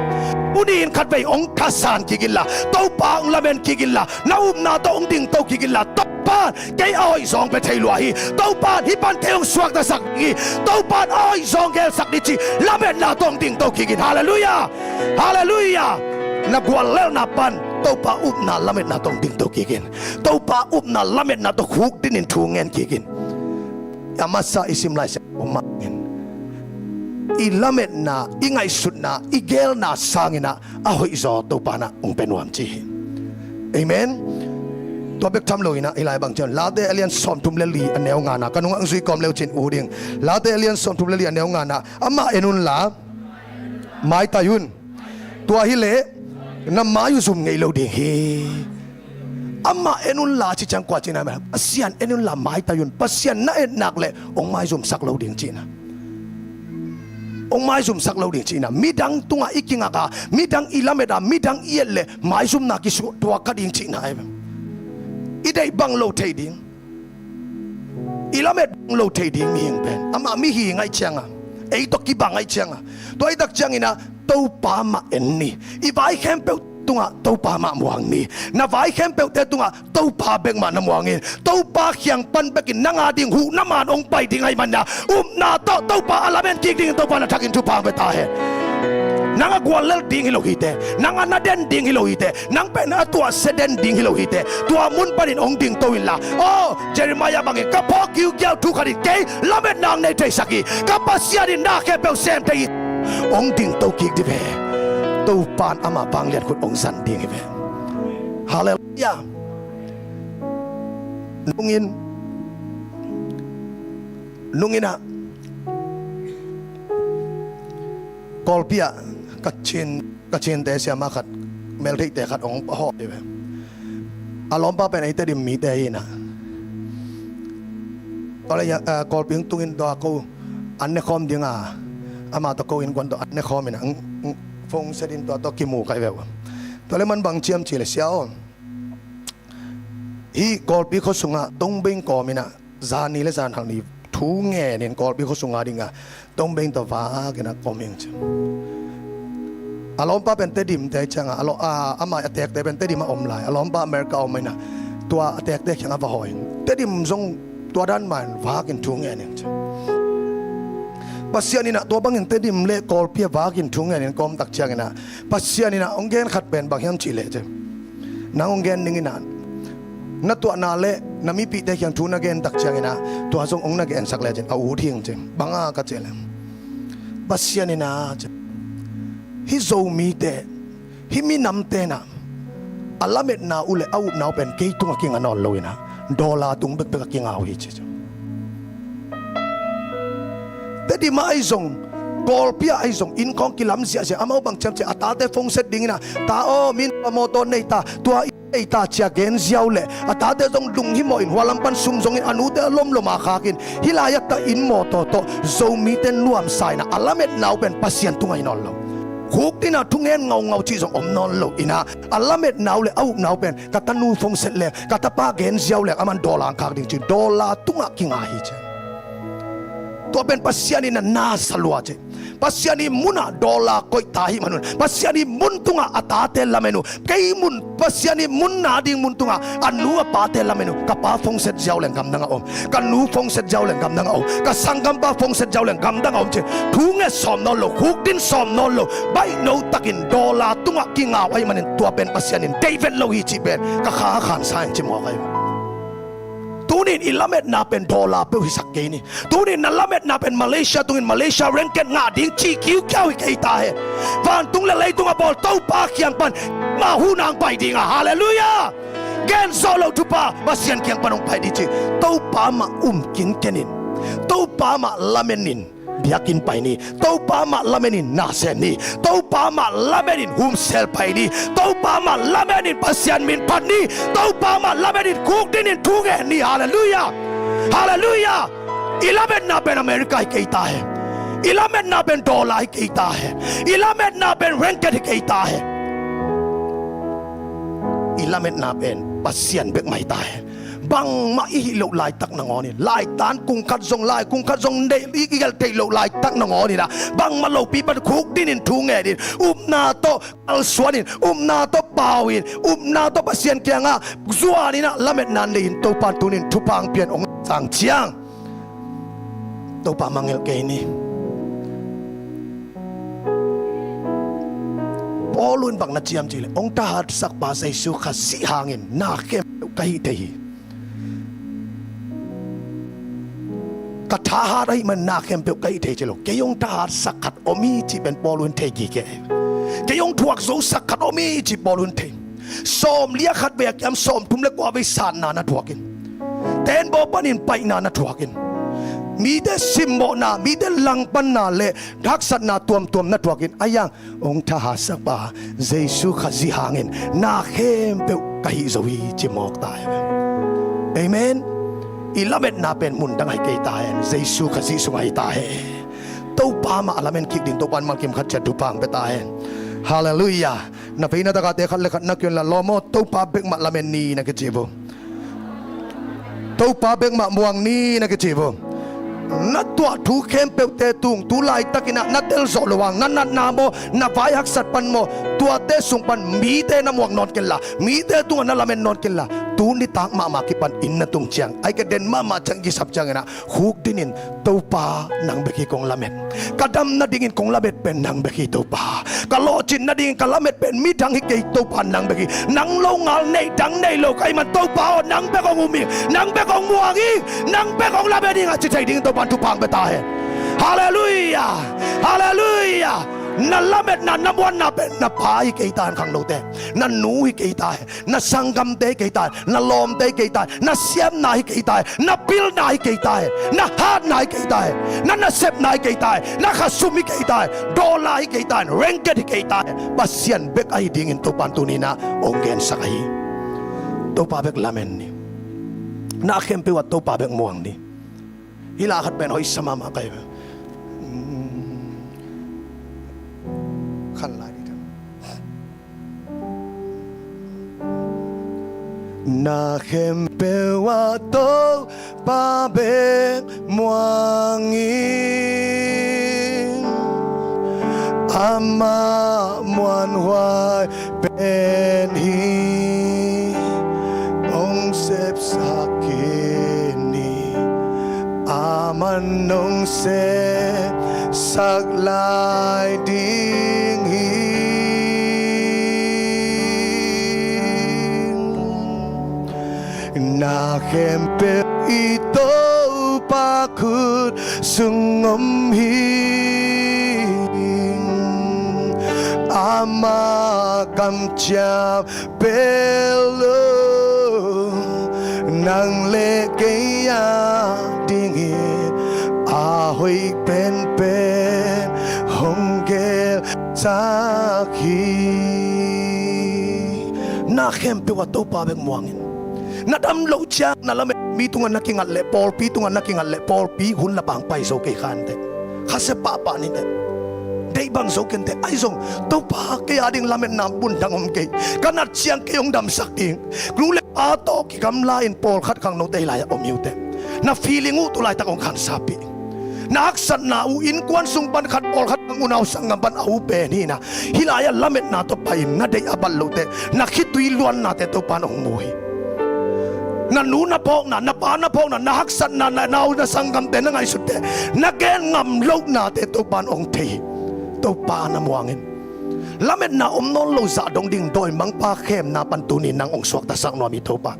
Tuni-in khatvei hong thasan kik inla, Topa hong lamen kik inla, na upna tawh hong dingto kik inla, Topa in kei a hoih zawng pia thei lua hi. Topa in hih pan kei hong suaktasak ding hi. Topa in a hoih zawng gelsak ding ci, lametna tawh hong dingto kik in. Halleluiah. Halleluiah. Na guallelhna pan Topa upna lametna tawh hong dingto kik in. Topa upna lametna tawh khukdin in thu ngen kik in. A masa i sim Lai Siangtho mah in, i lametna, i ngaihsutna, i gelna sangin ah a hoihzaw Topa in ah hong pia nuam ci hi. Amen. Tua bek tham loin ah hih lai bang ciang, Late a lian sawmthum le li a neu ngana, ka nungah hong zui kawm le uh cin uh ding. Late a lian sawmthum le li a neu ngana, amah en unla maitai un. Tua hileh na mai uh zum ngei lo ding hi. Amah en unla ci ciang kua cihna, Pasian en unla maitai un. Pasian na et nak leh hong maizumsak lo ding cihna. Hong maizumsak lo ding cihna. Midang tungah i kingak a, midang i lamet a, midang i et leh maizumna kisuah tuak kha ding cihna. I deih bang lo thei ding, i lamet bang lo thei ding mihing pen, amah mihing ahih ciangin, ei tawh kibang ahih ciangin, tua ahih tak ciangin ah Topa mah en ni. I vai khempeuh tungah Topa mah muang ni. Na vai khempeuhte tungah Topa bek mah na muang in. Topa kiang pan bekin nang a ding huhna man hong pai ding ahih manin ah, upna tawh Topa a lamen kik dingin Topa in a thakin thupha hong pia ta hen. Nang a guallelh ding hi lo hi teh, nang a na den ding hi lo hi teh, nang pen a tuahsia den ding hi lo hi teh, tua mun panin hong dingto inla. Aw, Jeremiah bangin, ka phawk kiukiau thu khat in kei lametna hong nei theisak hi. Ka Pasian in na khempeuh sem thei hi. Hong dingto kik ding ve. Topa in amah vanglian khut hong zan ding hi ve. Halleluiah. Nungin, nungin ah Kawlpi ah ka Chin, ka Chinte siama khat, meltheihte khat hong pahawm hi ve. A lawmpa pen ei Tedim mite hi na. Tua leh, eh, Kawlpi hong tungin tua ko an ne khawm ding a, amah tawh ko innkuan tawh an ne khawm in a, ng, ng, phone set in tua tawh kimu kai ve uh. Tua leh man bang ci hiam cih leh, sia aw, hih Kawlpi khua sungah Tongbeng kawm in a, zan ni leh zan hang ni thu ngen in Kawlpi khua sungah ding a, Tongbeng tawh vak in a kawm ing ci. A lawmpa pen Tedimte ciangin, a law, a, amah a tekte pen Tedim a om lai. A lawmpa America a om in a, tua a tekte kiangah va hawh ing. Tedim zong tua dan mah in vak in thu ngen ing ci. Pasian in a tua bangin Tedim leh Kawlpi ah vak in thu ngen in kawm tak ciangin a, Pasian in a hong gen khat pen bang hiam cih leh ci, nang hong gen ning in a, na tuahna leh na mipihte kiang thu na gen tak ciangin a, tua zong hong na gensak lecin a ut hi ing ci. Bang a ka cih leh, Pasian in a ci, hih Zomite, hih minamte in a, a lametna uh leh a upna uh pen kei tungah kinga nawn lo in a, dollar tung bekbek ah kinga uh hi ci. Tedim ah ahi zong, Kawlpi ah ahi zong, innkhawng kilam ziahziah, amau bang ci hiam cih leh a tate phone set ding in a, ta aw, min pa mawtaw nei ta, tua i nei ta ci a gen ziau leh, a tate zong lunghimawh in hua lam pan sum zongin, a nute a lomlom a khak in, hih lai ah ka inn mawtaw tawh Zomite nuamsa in a, a lametna uh pen Pasian tungah hi nawn lo. Khukdin a thungen ngaungau cih zong om nawn lo in a, a lametna uh leh a upna uh pen ka tanu phone set leng, ka tapa gen ziau leng, aman dollar hong khak ding ci, dollar tungah kinga hi ci. Tua pen Pasian in a na sa lua ci. Pasian ii mun ah dollar koih ta ahih man un, Pasian ii mun tungah a tate lamen uh. Kei mun, Pasian ii mun na ding mun tungah a nu a pate lamen uh. Ka pa phone set ziau leng gamdang a om, ka nu phone set ziau leng gamdang a om, ka sanggampa phone set ziau leng gamdang a om ci. Thu nget sawm nawn lo, khukdin sawm nawn lo, baihno takin dollar tungah kinga uh ahih manin tua pen Pasian in deih vet lo hi cih pen ka kha a khansa ing ci mawk ahi. Tuni in i lametna pen dollar peuh hisak kei ni. Tuni in na lametna pen Malaysia tungin Malaysia ringgit ngah ding cih kiukiau hi kei ta hen. Vantung leh leitung a bawl Topa kiang pan ma hu nang pai ding a. Halleluiah. Gen zawh loh thupha Pasian kiang pan hong pai ding ci. Topa mah um kinken in, Topa mah lamen in biakinn pai ni. Topa mah lamen in na sem ni. Topa mah lamen in humsel pai ni. Topa mah lamen in Pasian min phat ni. Topa mah lamen in khukdin in thu ngen ni. Halleluiah. Halleluiah. I lametna pen America hi kei ta hen. I lametna pen dollar hi kei ta hen. I lametna pen ringgit hi kei ta hen. I lametna pen Pasian bek mah hi ta hen. Bangmah i hih loh laitak nangawn in, laitan kung khat zong lai, kung khat zong neih i gelh theih loh laitak nangawn in ah, bangmah lopi pan khukdin in, thu ngen in, upna tawh kalsuan in, upna tawh pau in, upna tawh Pasian kiangah zuan in ah, lametna nei in, Topa in tuni in thupha hong pia in hong sang ciang, Topa mangngilh kei ni. Paul in bang na ciam cih leh, hong thahatsakpa Jesu Khazih hangin na khempeuh ka hih thei hi. Ka thahat ahih man na khempeuh ka hih thei ci lo. Kei hong thahatsak khat om hi cih pen Paul in thei gige. Kei hong thuak zosak khat om hi cih Paul in thei. Sawmli a khat vei a kiam sawmthum le kua vei satna na thuak in, tenbaw panin paihna na thuak in, mite simmawhna, mite langpanna le haksatna tuamtuam na thuak in, a yang hong thahatsakpa Jesu Khazih hangin na khempeuh ka hih zo hi ci mawk ta hi. Amen. I lametna pen mundang ahi kei ta hen, Jesu Khazih sung ahi ta hen. Topa mah a lamen kik ding Topa in malkim khat ciat thupha hong pia ta hen. Halleluiah. Na veina takate khat le khat na kion la, lawm aw, Topa bek mah lamen ni na kici vo. Topa bek mah muang ni na kici vo. Na tuah thu khempeuhte tung, tu laitakin ah na telzawh loh hang, na natna maw, na vai haksat pan maw, tuate sung pan mite na muang nawn kenla, mite tungah na lamen nawn kenla, tu nitak mahmah kipan inn na tung ciang, ahih kei leh den mahmah ciang i kisap ciangin ah, khukdin in, Topa nang bek hi kong lamet. Ka dam nadingin kong lamet pen nang bek hi Topa. Ka lawhcin nadingin ka lamet pen midang hi kei Topa, nang bek hi. Nang longal neih dang nei lo ka hih man Topa aw, nang bek hong um ing, nang bek hong muang ing, nang bek hong lamen ing a ci thei dingin Topa in thupha hong pia ta hen. Halleluiah. Halleluiah. Na lametna, na muanna pen na pa hi kei ta hen khangnote, na nu hi kei ta hen, na sanggamte hi kei ta hen, na lawmte hi kei ta hen, na siamna hi kei ta hen, na pilna hi kei ta hen, na hatna hi kei ta hen, na nasepna hi kei ta hen, na khasum hi kei ta hen, dollar hi kei ta hen, ringgit hi kei ta hen, Pasian bek ahi dingin Topa in tuni in ah hong gensak ahi. Topa bek lamen ni. Na khempeuh ah Topa bek muang ni. Hih la khat pen hoih sa mahmah ka hi ve. Khan lai dih. Na khempeuh ah Topa bek muang in, amah muanhuai pen hi, hong sepsak khin hi. Aman hong sepsak lai ding hi. Na khempeuh i Topa khut sung om hi. Amah kamciam bel lo, nang le kei a dingin a hoih penpen hong gelsak hi. Na khempeuh ah Topa bek muang in. Na dam loh ciang na lamet mi tungah na kingat leh, pawlpi tungah na kingat leh, pawlpi hun la pang pai zo kei kha inteh. Khasia pahpah ni inteh. Deih bang zo kei inteh. Ahi zong Topa, kei a ding lametna mundang om kei. Ka nat ciang kei hong damsak ding. Nu le pa tawh kigamla in pawlkhat khangnote hih lai-ah om hi uh teh. Na feeling uh tu laitak hong khansapih. Na haksatna uh, innkuan sung pan khat, pawlkhat pan, unau sanggam pan a uh pen hi na. Hih lai-ah lametna tawh pai-in na deih a bat loh teh, na khitui luannate Topa in hong mu hi. Na nu na phawkna, na pa na phawkna, na haksatna, na nau na sanggamte na ngaihsutte, na gen ngam lohnate Topa in hong thei hi. Topa na muang in. Lametna om nawn lo zah dong ding dawimangpa khemna pan tuni nang hong suaktasak nuam hi Topa.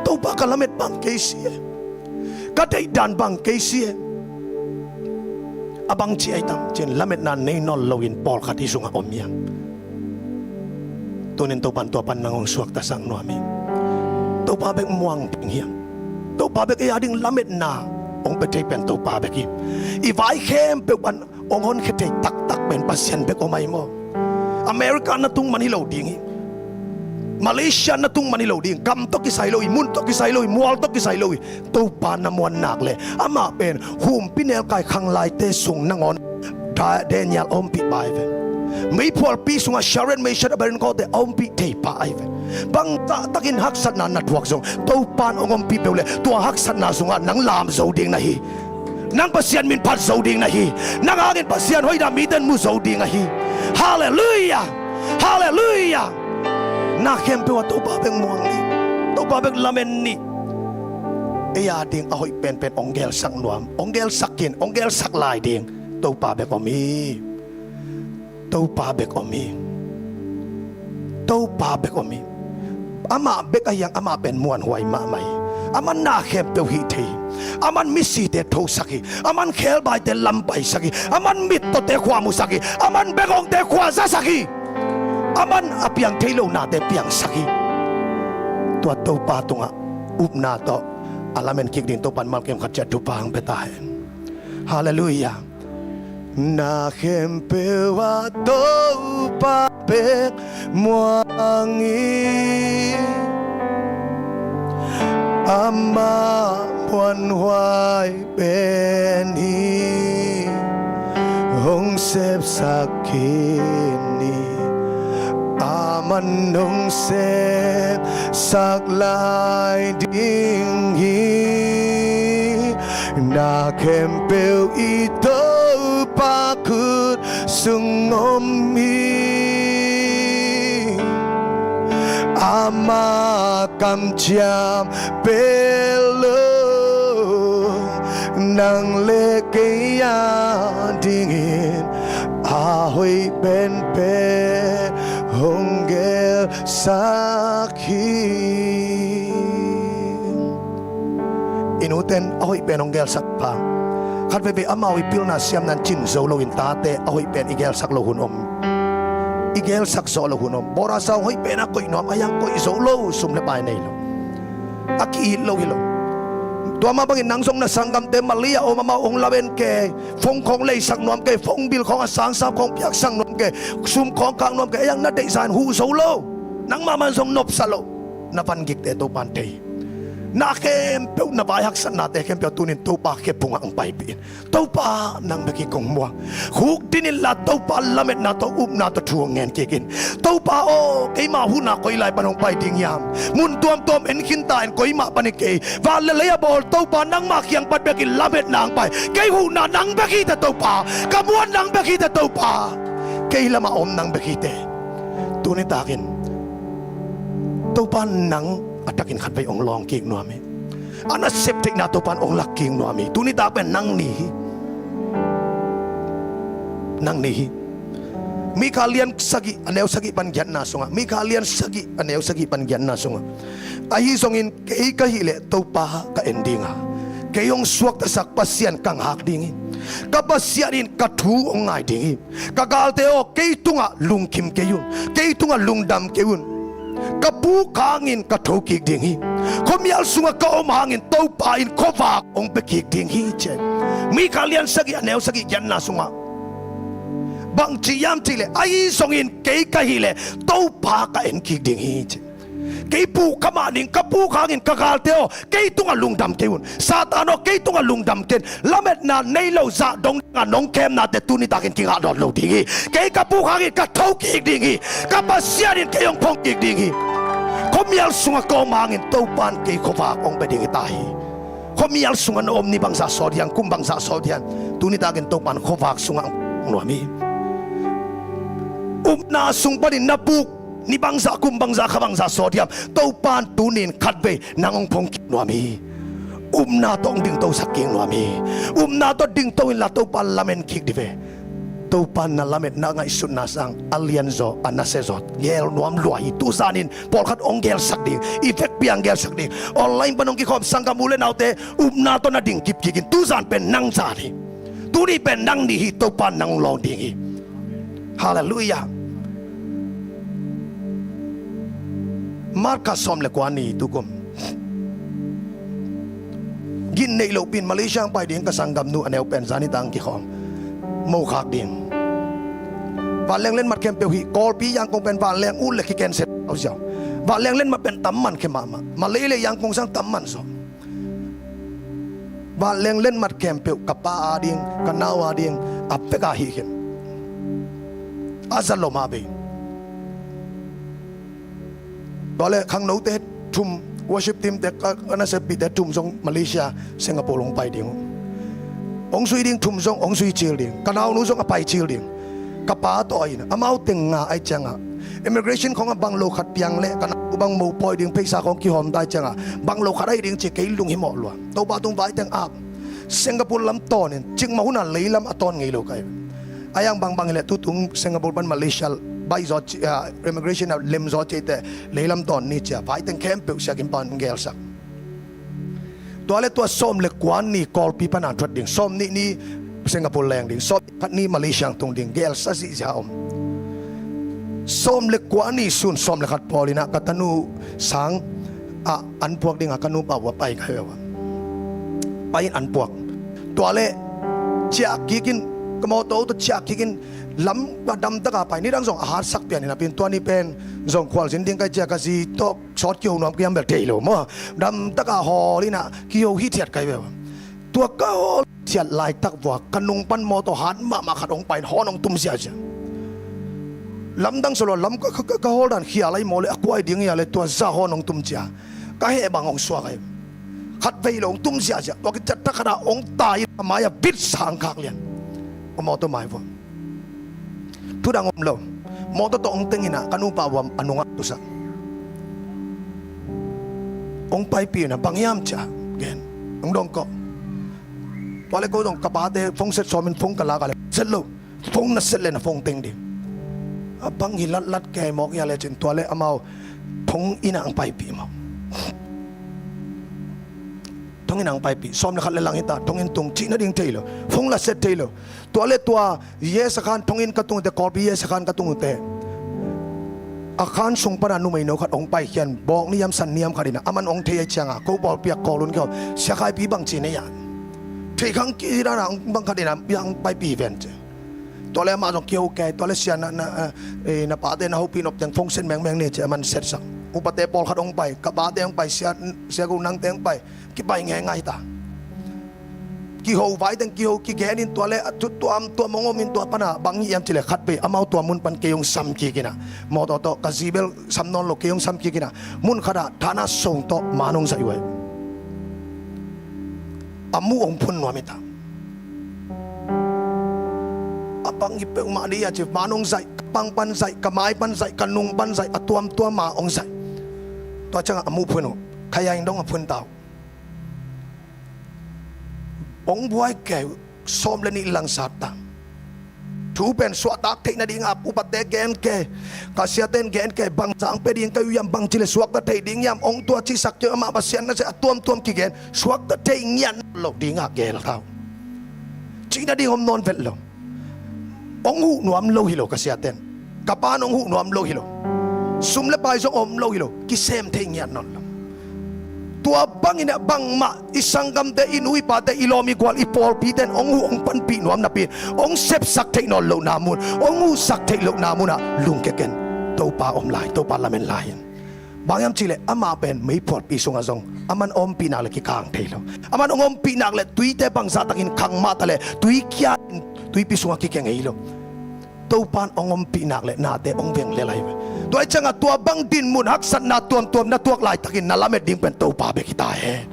Topa, ka lamet bang kei si e. Ka deihdan bang kei si e. A bangci ahi tam ci-in lametna nei nawn loin pawlkhat i sungah om hiam? Tunin Topa in tua pan nang hong suaktasak nuam hi. Topa bek muang ding hiam? Topa bek ei a ding lametna hong pia thei pen Topa bek hi. I vai khempeuh pan hong honkhia thei taktak pen Pasian bek om ahi maw? America na tung man hi lo ding hi. Malaysia na tung man hi lo ding. Gam tawh kisai lo hi, mun tawh kisai lo hi, mual tawh kisai lo hi. Topa na muan nak leh amah pen humpi nelkai khanglaite sung nangawn Da-, Daniel a ompih pai ve. Meiphualpi sungah Sharon, Meshach, Abednego te a ompih thei pa ahi ve. Bangzah takin haksatna na thuak zong Topa'n hong ompih peuh leh tua haksatna sungah nang lam zo ding na hi. Nang Pasian min phat zo ding na hi. Nang hangin Pasian hoihna mite in mu zo ding ahi. Halleluiah. Halleluiah. Na khempeuh ah Topa bek muang ni. Topa bek lamen ni. Ei a ding a hoih penpen hong gelsak nuam, hong gelsak khin, hong gelsak lai ding Topa bek om hi. Topa bek om hi. Topa bek om hi. Amah bek ahi hang amah pen muanhuai mahmah hi. Aman na khempeuh hih thei hi. Aman misite thosak hi. Aman khebaite lampaisak hi. Aman mittawte khua musak hi. Aman bekongte khua zasak hi. Aman a piang thei lo nate piangsak hi. Tua Topa tungah upna tawh a lamen kik ding Topa'n malkim khat ciat thupha hong pia ta hen. Halleluiah. Na khempeuh ah Topa bek muang hi. Amah muanhuai pen hi. Hong sepsak khin hi. Aman hong sepsak lai ding hi. Na khempeuh i Topa khut sung om hi. Amah kamciam pen lo. Nang le kei a dingin a hoih penpen hong gelsak hi. I nute in a hoih pen hong gelsak pha. Khat veivei amau i pilna siamna in cin zo loin tate a hoih pen i gelsak lo hun om. I gelsak zawh lo hun om. Bawra sa hong hoih pen a koih nuam a, a yang koih zo lo, sum le pai nei lo. A ki-it lo hi lo. Tua mah bangin nang zong na sanggamte Malay a om amau hong lamen kei, phone khawng leisak nuam kei, phone bill khawng a sangsa khawng piaksak nuam kei, sum khawng kak nuam kei, a yang na deihsa in huh zo lo. Nangmah man zong nopsa lo. Na vangikte Topa'n thei hi. Na khempeuh, na vai haksatnate khempeuh tuni-in Topa khephungah hong paipih in. Topa nang bek hi kong muang. Khukdin inla Topa lametna tawh upna tawh thu hong ngen kik in. Topa aw, keima huhna koi lai pan hong pai ding hiam? Mun tuamtuam en khin ta in, koimah pan hi kei. Van le lei a bawl Topa nangmah kiang pan bekin lametna hong pai. Kei huhna nang bek hi teh Topa. Ka muan nang bek hi teh Topa. Kei lamah om nang bek hi teh. Tuni takin Topa nang a takin khatvei hong lawng kik nuam hi. A nasep theihna Topa'n hong lak kik nuam hi. Tuni tak pen nang ni hi. Nang ni hi. Mikha lian sagih a neu sagih pan giatna sungah, Mikha lian sagih a neu sagih pan giatna sungah, ahi zongin kei ka hih leh Topa ka en ding a, kei hong suaktasak Pasian ka ngak ding hi. Ka Pasian in ka thu hong ngai ding hi. Ka galte aw, kei tungah lungkim kei un, kei tungah lungdam kei un. Ka puk hangin ka tho kik ding hi. Khuamial sungah ka om hangin Topa in khuavak hong pia kik ding hi, ci. Mikha lian sagih a neu sagih giatna sungah bang ci hiam cih leh, ahi zongin kei ka hih leh Topa ka en kik ding hi, ci. Kei puk kha mah ning, ka puk hangin ka galte aw, kei tungah lungdam kei un. Satan aw, kei tungah lungdam kei un. Lametna nei lo zah dong dinga nong khemnate tuni takin kingah nawn lo ding hi. Kei ka puk hangin ka tho kik ding hi. Ka Pasian in kei hong phong kik ding hi. Khuamial sungah ka om hangin Topa'n kei khuavak hong pia ding hi ta hi. Khuamial sungah na om ni bangzah sawt hiam, kum bangzah sawt hiam, tuni takin Topa'n khuavak sungah hong nuam hi. Upna sung panin na puk ni bangzah, kum bangzah, kha bangzah sawt hiam, Topa'n tuni-in khatvei nang hong phong kik nuam hi. Upna tawh hong dingtosak kik nuam hi. Upna tawh dingto inla Topa lamen kik dih ve. Topa'n na lametna ngaihsutna sang a lianzaw, a nasiazaw geel nuam lua hi. Tuzanin pawlkhat hong geelsak ding, i vekpi-a hong geelsak ding, online pan hong kikhawm sanggam u le naute upna tawh na ding kipkik in. Tuzan pen nang zan hi. Tuni pen nang ni hi, Topa'n nang lawng ding hi. Halleluiah. March kha sawm le kua ni tukum, gin neih lohpi-in Malaysia hong pai ding ka sanggamnu a neu pen zani tang kikhawm, mokhak ding. Vanleng letmat khempeuh hih, Kawlpi Yangon pen vanleng ut le kicancel ziauziau. Vanleng letmat pen tam man khe mahmah. Malay le Yangon sang tam man zaw. Vanleng letmat khempeuh ka pa a ding, ka nau a ding, a pek a hih khin. a za lo mah vei. Tua leh khangnote thum, worship team te ka, ka naseppihte thum zong Malaysia, Singapore hong pai ding uh. Hong zui ding thum zong hong zui cil ding. Ka naunu zong a pai cil ding. Ka pa tawh a in, amau teng nga ahih ciangah immigration khawngah bang lo khat piang leh ka naunu bang mopawi ding, pheisa khawng kihawm ta ahih ciangah bang lo khat ahi ding ci, kei lunghimawh lua. Topa tung vai teng ap. Singapore lam tawn in, cikmah hunah leilam a tawn ngei lo ka hi. A yang bangbang hileh tutung Singapore pan Malaysia baih zaw ci, ah, immigration a lem zaw ci teh leilam tawn ni ci a, vai teng khempeuh siakin pan gelsak. Tua leh tua sawm le kua ni Kawlpi pan a thuat ding, sawm nih ni Singapore leng ding, sawm khat ni Malaysia tung ding, gelsa zihziah a om. Sawm le kua ni sun sawm le khat pawl in ah ka tanu sang ah an puak dingah ka nupa uh a pai ka hi uh a. Pai in an puak. Tua leh ciah kikin, ka mawtaw tawh ciah kikin, lam a damtaka pai, nidang zong a hatsak pian in a pin, tua ni pen zong khualzin ding ka hi ci a, ka zi tawh sawt kiho nuam ka hiam bel thei lo maw. Damtaka hawl in ah kiho hithiat ka hi uh a. Tua ka hawl thiat laitak vua ka nung pan mawtaw hat mahmah khat hong pai in horn hong tum ziahziah. Lamdang solo lam ka, ka, ka, ka hawl dan khia lai maw leh a kua hi ding hia leh tua zah horn hong tum ci a. Ka heh bang hong suak ahi. Khat vei lo hong tum ziahziah. Tua kiciat thakhat ah hong tai in a mai-ah bit sang khak lian. Ka mawtaw mai vua. Thudang om lo. Mawtaw tawh hong teng in ah ka nupa uh a nungah tusak. Hong paipih in ah bang hiam ci a gen. Hong dong kawh. Tua leh ko zong ka pate phone set sawmin phone ka lak a leh set lo. Phone na set leh na phone teng ding. A bang hi latlat kei mawk hia leh cin tua leh amau thong inn ah hong paipih mawk. Thong inn ah hong paipih. Sawm le khat le lang hi ta, thong inn tung cih nading thei lo. Phone la set thei lo. Tua leh tua Yesakhan thong inn ka tung teh, Kawlpi Yesakhan ka tung teh, a khan sung pana numeino khat hong paikhian, bawk niam san niam khat in ah, aman hong thei ahih ciangah ko pawlpi ah call un kei uh, Sia Khaipi bangci nei a, thei khang kidana hong bang khat in ah, hong paipih ven ci. Tua leh amah zong kiho kei, tua leh sia na, na, eh, na pate na hopih nop teng phone set mengmeng ni ci, aman setsak. Upate pawlkhat hong pai, ka pate hong pai, sia, sia ko nangte hong pai, kipai ngeingai ta. Kiho vai teng kiho kigen in tua leh a thu tuamtuam hong om in tua pana bang hi hiam ci leh khat vei amau tua mun pan kei hong sam kik in ah. Mawtaw tawh ka zi bel sam nawn lo, kei hong sam kik in ah. Mun khat ah thana song tawh man hong zaih uh a. A muh hong phun nuam hi ta. A bang hi peuhmah dih a ci, man hong zaih, ka pang pan zaih, ka mai pan zaih, ka nung pan zaih, a tuamtuam ah hong zaih. Tua ciangah a muh phun uh, khayaing dong a phun ta uh. Hong buai kei uh, sawm le nih langsat ta. Thu pen suahtak theih nadingah upate gen kei, ka siaten gen kei, bangzah hong pia ding ka hi uh hiam, bangci leh suakta thei ding hiam, hong tua cihsak kei uh, amah Pasian nasem a tuamtuam kigen, suakta thei ngiat nawn loh dingah gel ta uh. Cih nading om nawn vet lo. Hong huh nuam lo hi lo ka siaten. Ka pan hong huh nuam lo hi lo. Sum le pai zong om lo hi lo. Kisem thei ngiat nawn lo. Tua bangin ah bangmah i sanggamte, i nu i pate, i lawm i gual, i pawlpite in hong huh hong panpih nuam napi, hong sepsak theih nawn lohna mun, hong huhsak theih lohna munah lungkia ken. Topa om lai, Topa lamen lai in. Bang hiam cih leh amah pen meiphualpi sungah zong aman a ompih nak leh kikang thei lo. Aman hong ompih nak leh tuite bangzah takin khang mah ta leh tui kia in tuipi sungah kikia ngei lo. Topa in hong ompih nak leh nate hong veng lel ahi ve. Tua ahih ciangah tua bang dinmun haksatna tuamtuam na tuak laitakin na lamet ding pen Topa bek hi ta hen.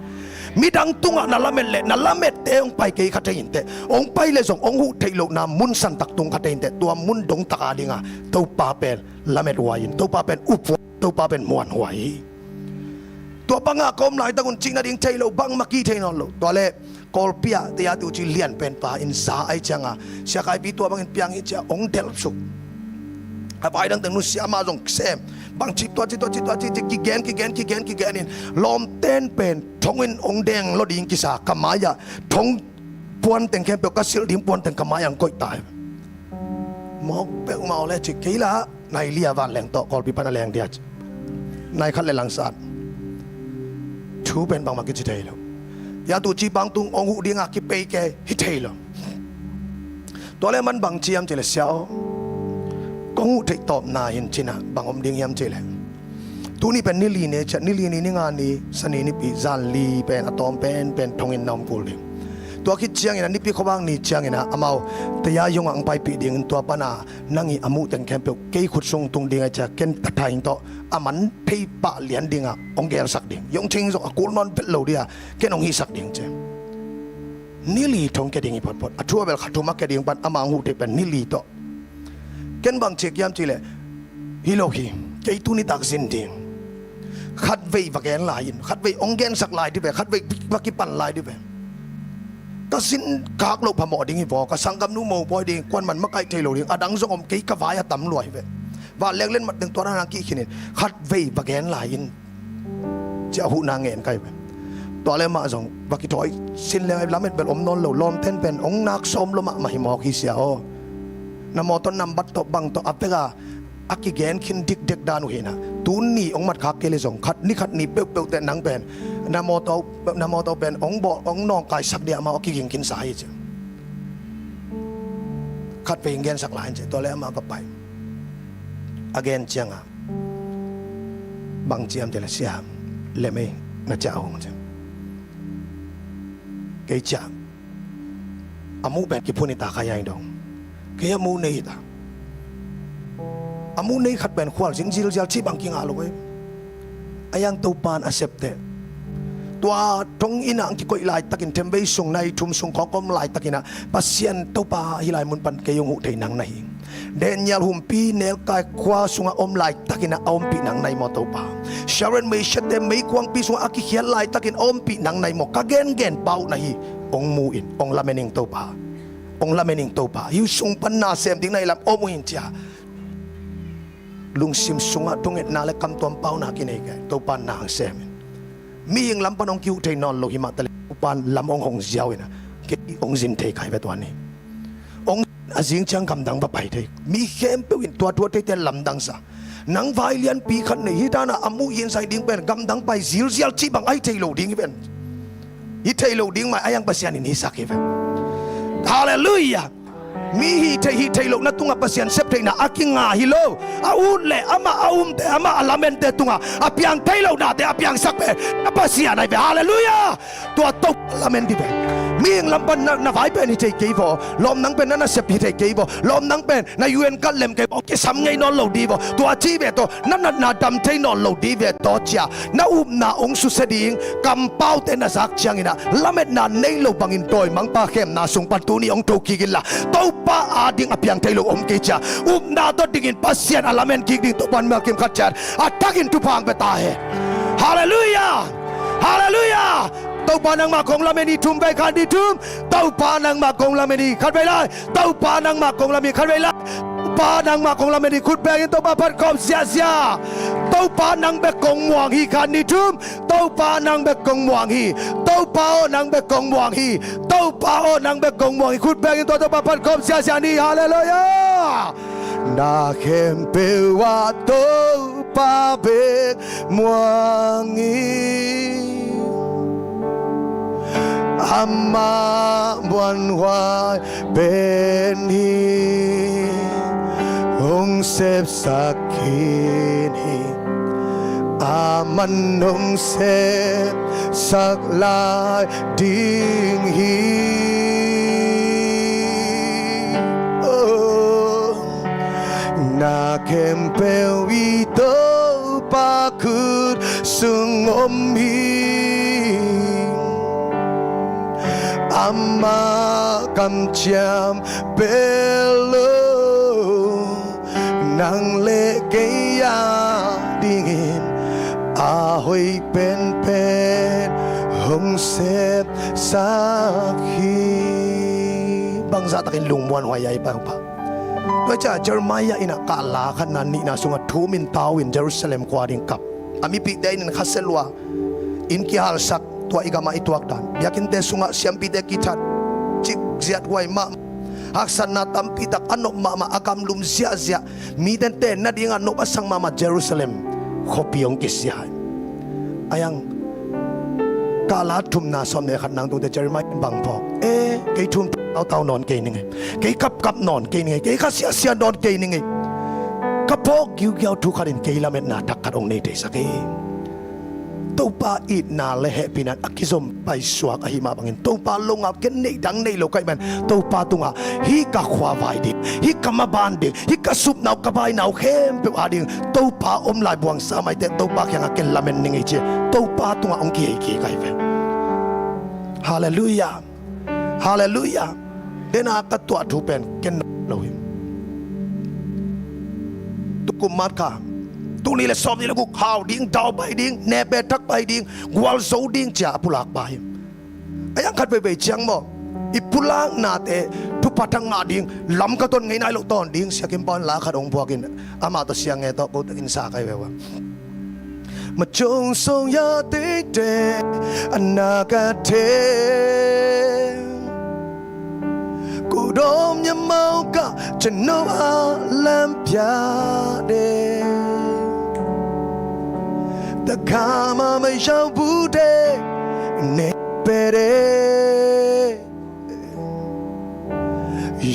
Midang tungah na lamet leh na lamette hong pai kei kha thei inteh. Hong pai leh zong hong huh theih lohna mun santak tung kha thei inteh. Tua mun dongtak adingah Topa pen lamet huai in, Topa pen up huai, Topa pen muan huai hi. Tua bangah ka om laitak un cih nading thei lo, bangmah kih thei nawn lo. Tua leh Kawlpi ah tia tu ci lian pen pa in za ahih ciangah, Sia Khaipi tua bangin piang hi ci a hong delhsuk. A vai dang teng nusia, amah zong sem. Bangci tua ci, tua ci, tua ci, ci kigen, kigen, kigen, kigen in lawmten pen thong in hong deng lo ding kisa, ka mai-ah thong puan teng khempeuh, ka silh ding puan teng ka mai-ah hong koih ta hi. Mawk peuhmah aw leh ci kei lah. Nai li a vanleng tawh Kawlpi pan a leng dia ci. Nai khat le langsat. Thu pen bangmah kici thei lo. Tia tu ci bang tung hong huh dingah kipei kei hi thei lo. Tua leh man bang ci hiam cih leh, sia aw, kong huh theih tawpna hi in ci-in ah bang om ding hiam cih leh, tuni pen ni li ni ciah, ni li ni, ni nga ni, Sani nipi, zan li pen a tawm penpen thong inn na om kul ding. Tua khit ciangin a nipi khuavak ni ciangin a amau taya yungah ang paipih dingin tua pana nang i a muh teng khempeuh kei khut sung tung ding a cia ken tathaing tawh a man thei pah lian dingah hong gelsak ding. Yong thing zong a kul nawn vet lo dia ken hong hihsak ding cia. Nili thong kia ding hi photphot. A thu a bel kha thum a kia ding pan ama hong huh thei pen nili tawh. Ken bang ciak hiam cihleh hi lo hi. Kei tuni tak zin ding. Khatvei va gen lai in, khatvei hong gensak lai di ve, khatvei va kipan lai di ve. Ka zin kak loh phamawh ding hi vaw, ka sanggamnu mopawi ding, kuan man makaih thei lo ding, a dang zong om kei ka vai a tam lua hi ve. Vanleng len mat ding tua rang kih khinin khatvei va gen lai in. Cia huhna ngen kai pen. Tua le mah zong va kithawi sin leng ai lamet bel om nawn lo lawmten pen hong nak sawm lo mahmah hi mawk hi sia aw. Na mawtaw nambat tawh bang tawh a vek a a kigen khin dikdek dan uh hina. Tun ni hong mat khak kei le zong khat ni khat ni peuhpeuh teh nang pen na mawtaw na mawtaw pen hong bawh hong nawngkaisak dia amau a kiging khinsa hi cia. Khatvei hong gensak lai in cia tua le amah va pai. A gen cianga bang ciam te le sia lem ei na ciah hong ciam. Kei ciah a muh pen kiphun i ta kha yang dong. Kei a muh nei hi ta. A muh nei khat pen khual zin zilzial ci bang kingah lo ei. A yang Topan a septe tua thong ina ang kikoih laitakin themvei sung nai thum sung khawng ka om laitakinah Pasian Topa hilai mun pan kei hong huh thei nang na hi. Daniel humpi nelkai khua sungah om laitakinah a ompih nang na hi maw Topa. Sharon meisiate meikuangpi sungah a kikhiat laitakin a ompih nang na hi maw. Ka gengen pau na hi. Hong mu in hong lamen ing Topa. Hong lamen ing Topa. Hiu sung pan na sem ding na hi lam om uh in cia. Lungsim sungah thungetna le kamtuam pauna kinei kei Topa na hang sem in. Mihing lam pan hong kihuh thei nawn lo hi mah taleh Topa lam hong hong ziau ina kei hong zin thei kai ve tua ni. Hong a zing ciang gamdang va pai thei mi khempeuh in tua tua theite lamdang sa. Nang vai lianpi khat nei hi dana a muh hi in sai ding pen gamdang pai zilzial cih bang ahi thei lo ding hi ven. Hi thei lo ding mai a yang Pasian in hisak hi ven. Halleluiah. Mi hih theih hih theih lohna tungah Pasian sep theihna a kinga hi lo. A ut le amah a umte amah a lamente tungah a piang theih lohnate a piangsak pen a Pasian ahi ve. Halleluiah. Tua Topa lamen dih ve. Mihing lam pan na, na vai pen hi thei kei vaw. Lawm nang pen na nasep hi thei kei vaw. Lawm nang pen na U N card lem kei vaw. Kisam ngei nawn lo dih vaw. Tua ci ve tawh na natna dam thei nawn lo dih ve tawh cia. Na upna hong susia ding kampaute na zak cianginah lametna nei lo bangin dawimangpa khemna sung pan tuni hong tho kik inla Topa ading a piang thei lo om kei cia. Upna tawh dingin Pasian a lamen kik ding Topa in melkim khat ciat a thakin thupha hong pia ta hen. Halleluiah. Halleluiah. Topa nangmah kong lamen hi thum vei khan hi thum. Topa nangmah kong lamen hi khat vei lai. Topa nangmah kong lamen hi khat vei lai. Topa nangmah kong lamen hi khut bengin Topa phat khawm ziahziah. Topa nang bek kong muang hi khan hi thum. Topa nang bek kong muang hi. Topa aw nang bek kong muang hi. Topa aw nang bek kong muang hi khut bengin tua Topa phat khawm ziahziah ni. Halleluiah. Na khempeuh ah Topa bek muang hi. Amah muanhuai pen hi. Hong sepsak khin hi. Aman hong sepsak lai ding hi. Oh. Na khempeuh i Topa khut sung om hi. Amah kamciam bel lo. Nang le kei a dingin a hoih penpen hong sepsak hi. Bangzah takin lungmuanhuai a i pangpa. Tua cia Jeremiah in a kah la khatna nihna sungah thu min tau in Jerusalem khua ding kap. A mipihte in khasia lua in kihalsak tua i gamah i tuak dan. Biakinnte sungah siampite kithat cik ziathuai mahmah. Haksatna tampitak a nop mahmah a gamlum ziahziah. Mite tenna dingah nop a sang mahmah Jerusalem khuapi hong kisia hi. A yang kah la thumna sawm le khat nang tungte Jeremiah in bang phawk. E, kei thum tautau nawn kei ning ei. Kei kapkap nawn kei ning ei. Kei kha siasia nawn kei ning ei. Ka phawk giugiau thu khatin kei lametna thak khat hong nei theisak ei. Topa itna le hehpihna in a kizom paisuak ahih mah bangin Topa lo ngap ken neih dang nei lo ka hih man Topa tungah hih ka khuavai ding, hih ka maban ding, hih ka supna uh ka baina uh khempeuh ading Topa om lai buangsa maite Topa kiangah ken lamen ning ei ci. Topa tungah hong kihei kik ahi ve. Halleluiah. Halleluiah. Dena ka tuah thu pen ken na lo hi. Tukum March kha tul nih le sawm nih le guk hau ding, dau pai ding, nepe thak pai ding, gualzo ding cia a pulak pa hi. A yang khat veivei ciang maw i pulaknate thupha thak ngah ding lam ka ton ngei nai lo tawn ding Sia Kim Pau in la khat hong phuak in amah tawh Sia Nge tawh ko takin sa kai ve ua. မကြုံဆုံးရာသည့်တဲ့ အနာဂတ်ထဲ ကိုယ်တော်မျက်မှောက်က ကျွန်တော်အားလမ်းပြတယ် တခါမှမရောက်ဘူးတဲ့ နေပဲတဲ့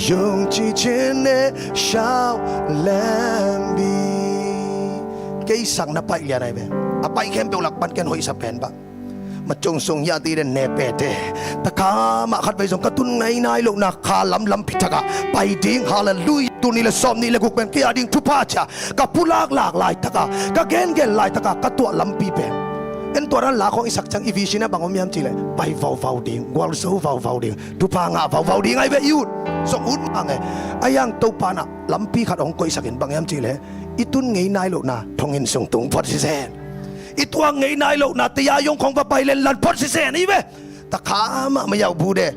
ယုံကြည်ခြင်းနဲ့ ရှောက်လှမ်းပြီး Kei sang na paih lian ahi ve. A paih khempeuh lak pan ken hoih sa pen bah. မကြုံဆုံးရာသည့်တဲ့ နေပဲတဲ့ တခါမှ khatvei zong ka tun ngei nai lohna kha lam lampi thak ah pai ding. Halleluiah. Tul nih le sawm nih le guk pen kei a ding thupha cia ka pulak lak laitak ah, ka gengen laitak ah ka tuah lampi pen en tuah dan la khawng i sak ciang i vision ah bang om hiam cih leh pai vauvau ding, gualzo vauvau ding, thupha ngah vauvau ding ahi ve. I ut zong ut mah nge. A yang Topa in ah lampi khat hong koihsak in bang hiam cih leh i tun ngei nai lohna thonginn sung tung phot sisen, i tuak ngei nai lohna tei a zong khawng va pai lenlan phot sisen hi ve. တခါမှမရောက်ဘူးတဲ့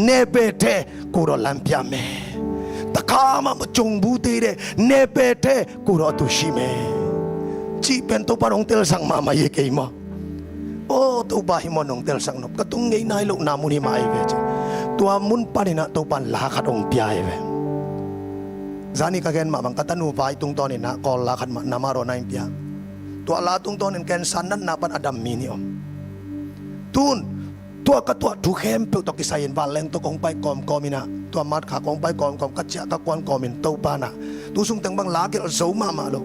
နေပဲတဲ့ ကိုယ်တော်လမ်းပြမယ် တခါမှမကြုံဘူးသေးတဲ့ နေပဲတဲ့ ကိုယ်တော်အတူရှိမယ် Cih pen Topa in hong telsak mahmah hi kei maw. Aw Topa, hih mun hong telsak nop, ka tun ngei nai lohna mun hi mah ahi ve ci. Tua mun panin ah Topa in la khat hong pia ahi ve. Zani ka gen mah bang ka tanu vai tungtawnin ah Kawl la khat mah na mah raw na in pia. Tua la tungtawnin cancer natna pan a dam mi nih om. Tun tua ka tuah thu khempeuh tawh kisai in vanleng tawh kong pai kawmkawm in ah, tua March kha kong pai kawmkawm, ka ciah ka kuan kawmin Topa in ah tu sung teng bang la gelh zo mahmah lo,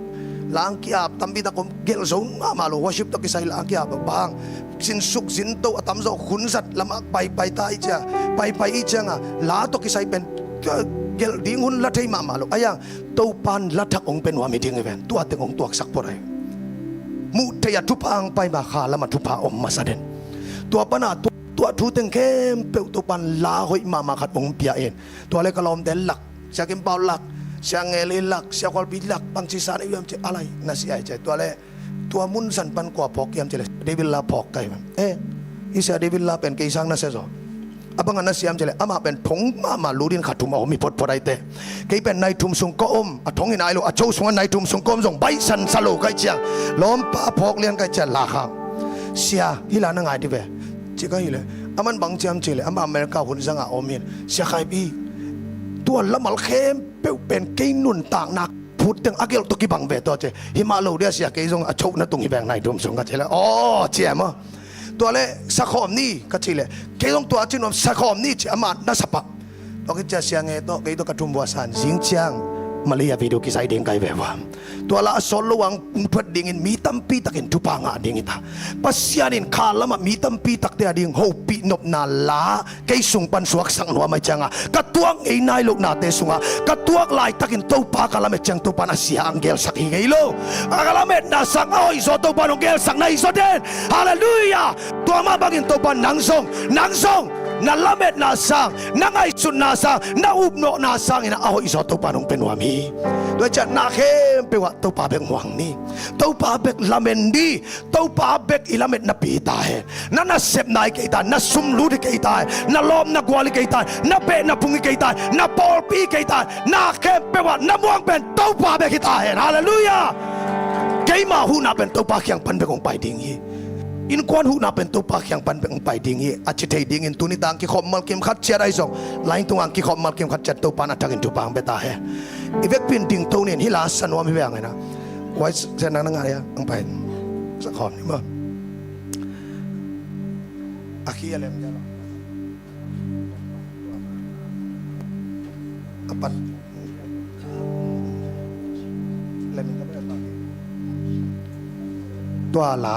la hong ki-ap tampi tak om, gelh zo mahmah lo, worship tawh kisai la hong ki-ap bang, zinsuk zinto a tamzaw hun zat lam ah paipai ta i cia, paipai i ciang ah la tawh kisai pen gelh ding hun la thei mahmah lo. A yang Topa in la thak hong pia nuam hi ding hi ven. Tua teng hong tuaksak phot ahi. Muh theih a thupha hong pai ma kha lam ah thupha om masa den. Tua pan ah tua, tua thu teng khempeuh Topa in la hoih mahmah khat hong pia in. Tua le ka lawmte lak, Sia Kim Pau lak, Sia Nge le lak, Sia Khualpi lak, bangci sa na hiam ci a lai na sia hi ci. Tua le tua mun zan pan kua phawk hiam ci le Sia David La phawk kai ven. Eh, i Sia David La pen kei sang na sia zaw. A bang a na sia hiam ci le amah pen thong mahmah lut in kha thum a om hi photphot ahi te. Kei pen nai thum sung ka om, a thong in ai lo, a cho sung a nai thum sung ka om zong baihsan sa lo kai ciang lawmpa phawk lian kai ciang la khang. Sia, hi la na ngai di ve. Ci ka hi le, aman bang ci hiam ci le, amah America hun zang a om hin. Sia Khaipi, tua lamal khempeuh pen kei nuntakna phut teng a gelh tawh kibang ve tua ci. Hi mah lo dia sia, kei zong a cho na tung hi veng nai thum sung ka ci le. Aw, ci em aw. Tua le sakhawm ni ka ci le, kei zong tua ci nuam sakhawm ni ci amah na sapah. Tua ki cia Sia Nge tawh kei tawh ka thum vua san zing ciang Malaysia video kisai ding kai ve vua. Tua la a sawt lo ang thuat dingin mi tampi takin thupha ngah ding hi ta. Pasian in kha lamah mi tampi takte a ding hopih nopna la kei sung pan suaksak nuam ahi cianga ka tuak ngei nai lohnate sungah ka tuak laitakin Topa ka lamet ciang Topa in a sia ang gelsak hi ngei lo. A ka lametna sang a hoihzaw Topa in hong gelsak na hi zaw den. Halleluiah. Tua mah bangin Topa in nang zong, nang zong na lametna sang, na ngaihsutna sang, na upnawhna sangin a hoihzaw Topa in hong pia nuam hi. Tua hi ciah na khempeuh ah Topa bek muang ni. Topa bek lamen ni. Topa bek i lametna pi hi ta hen. Na nasepna hi kei ta hen, na sumlut hi kei ta hen, na lawm na gual hi kei ta hen, na beh na phung hi kei ta hen, na pawlpi hi kei ta hen, na khempeuh ah na muang pen Topa bek hi ta hen. Halleluiah. Keima huhna pen Topa kiang pan bek hong pai ding hi. Innkuan huhna pen Topa kiang pan bek hong pai ding hi. A ci thei dingin tuni tang kikhop malkim khat ciat ahi zong, laing tungang kikhop malkim khat ciat Topa in a thakin thupha hong pia ta hen. I vekpi in dingto nin hih la sa nuam hi ve ang ena. Kuai sen nang na ngah ia ang pai. Sa khawm ni maw. A khi a lem dia lo. A pat. Lem in ka tua la.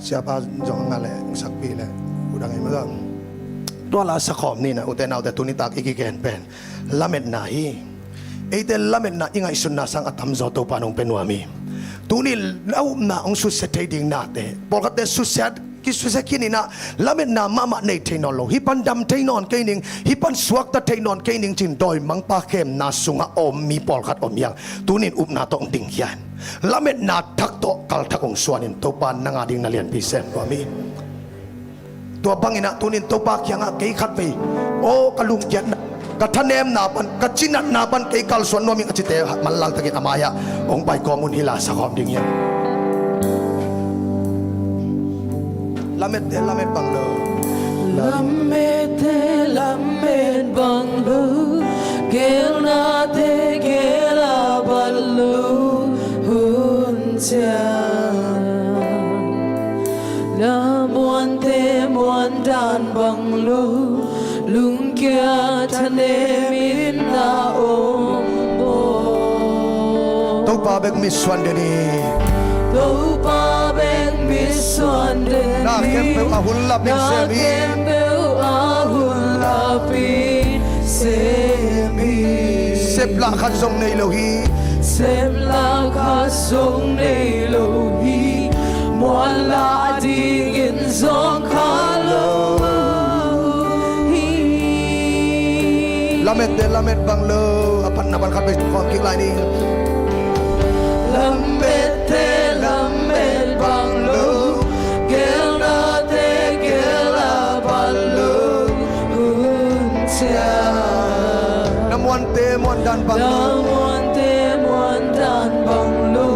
Siapa zong a ngah leh, sakpi leh, u dang hi mah zong. Tua la sakhawm ni na, ute naute, tuni tak i kigen pen lametna hi. Eite lametna i ngaihsutna sang a tamzaw Topa nong pia nuam hi. Tuni a upna hong susia thei ding nate, pawlkhatte susia, kisusia khin in ah, lametna mahmah nei thei nawn lo, hih pan dam thei nawn kei ning, hih pan suakta thei nawn kei ning ci-in dawimangpa khemna sungah a om mi pawlkhat om hi hang. Tuni in upna tawh hong dingkhia in, lametna thak tawh kalthak hong suan in, Topa nang a ding na lianpi sem nuam hi. Tua bangin ah tuni in Topa kiangah kei khatvei, aw, ka lungkiatna, ka thanemna pan, ka cinatna pan kei kalsuan nuam ing a cite manlang takin a mai-ah hong pai kawm un, hih la sakhawm ding hi hang. Lamette lamet bang lo. Lamette lamet bang lo. Gelnate gel a bal lo hun ciang. Na muante muan dan bang lo. Lungkia thanem in na om baw. Topa bek mitsuan den hi. Topa bek mitsuan den hi. Na khempeuh a hun lap in sem hi. Na khempeuh a hun lap in sem hi. Sep lah khat zong nei lo hi. Sep lah khat zong nei lo hi. Muan lah dingin zong kha lo hi. Lamette lamet bang lo. A patna pan khatvei khawm kik lai ni. Lamette lamet bang lo. Gelnate gel a bal lo hun ciang. Na muante muan dan bang lo. Na muante muan dan bang lo.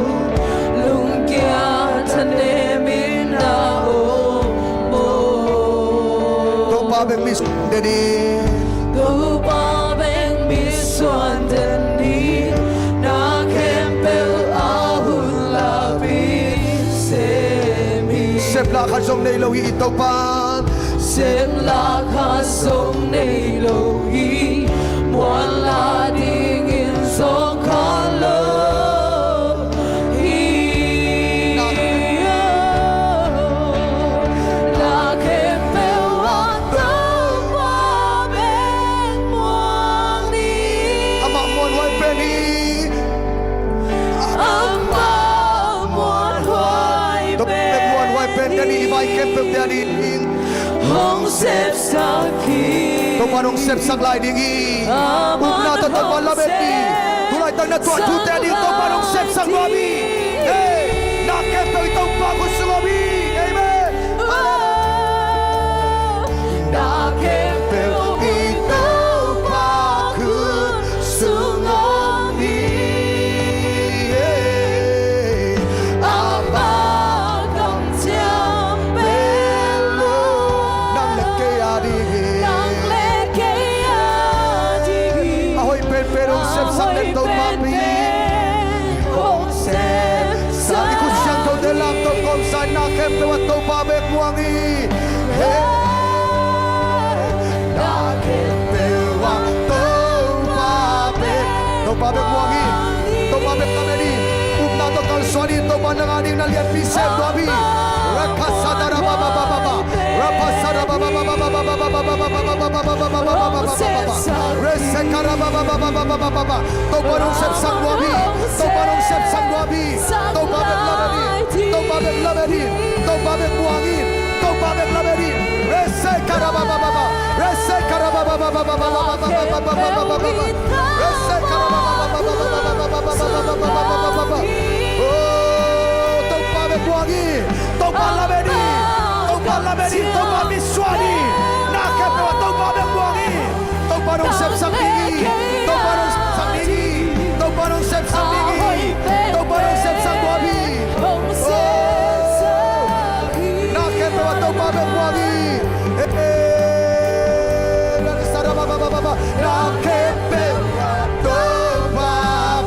Lungkia thanem in na om baw. Topa bek mitsuan den hi. Topa bek mitsuan den hi. Na khempeuh a hun lap in sem hi. Sep lah khat zong nei lo hi i Topa. Sep lah khat zong nei lo hi. Muan lah dingin zong kha lo hi. Na khempeuh ah Topa bek muang ni. Amah muanhuai pen hi. Amah muanhuai pen. Topa bek muanhuai pen den hi, i vai khempeuhte a ding. Hong sepsak hi. Topa hong sepsak lai ding hi. Upna tawh Topa lamen hi. Tulaitak na tuah thute a ding Topa hong sepsak nuam hi. Hey, na khempeuh i Topa khut sung om hi. Amen. Na khempeuh i Topa khut sung om hi. Amah kamciam pen lo. Nang le kei a ding hi. Nang le kei a ding hi. A hoih penpen hong sepsak den Topa pi. Hong sepsak. I khut siangthote lamto kawmsa in na khempeuh ah Topa bek muang hi. Hey. Na khempeuh ah Topa bek. Topa bek muang hi. Topa bek lamen hi. Upna tawh kalsuan hi. Topa nang a ding na lianpi sem nuam hi. Rakasada rabababa. Rapasada bababa. Resekara bababa. Topa hong sepsak nuam hi. Topa hong sepsak nuam hi. Topa bek lamen hi. Topa bek lamen hi. Topa bek muang hi. Topa bek lamen hi. Rese karabababa. Rese karabababa. Rese karabababa. Oh, Topa bek muang hi. Topa lamen hi. Topa lamen hi. Topa mitsuan hi. Na khempeuh ah Topa bek muang hi. Topa hong sepsak ding hi. Topa hong sepsak ding hi. Topa hong sepsak ding hi. Topa hong sepsak nuam hi. Oh. Na khempeuh ah Topa bek muang hi. Eh, eh. Na khempeuh ah Topa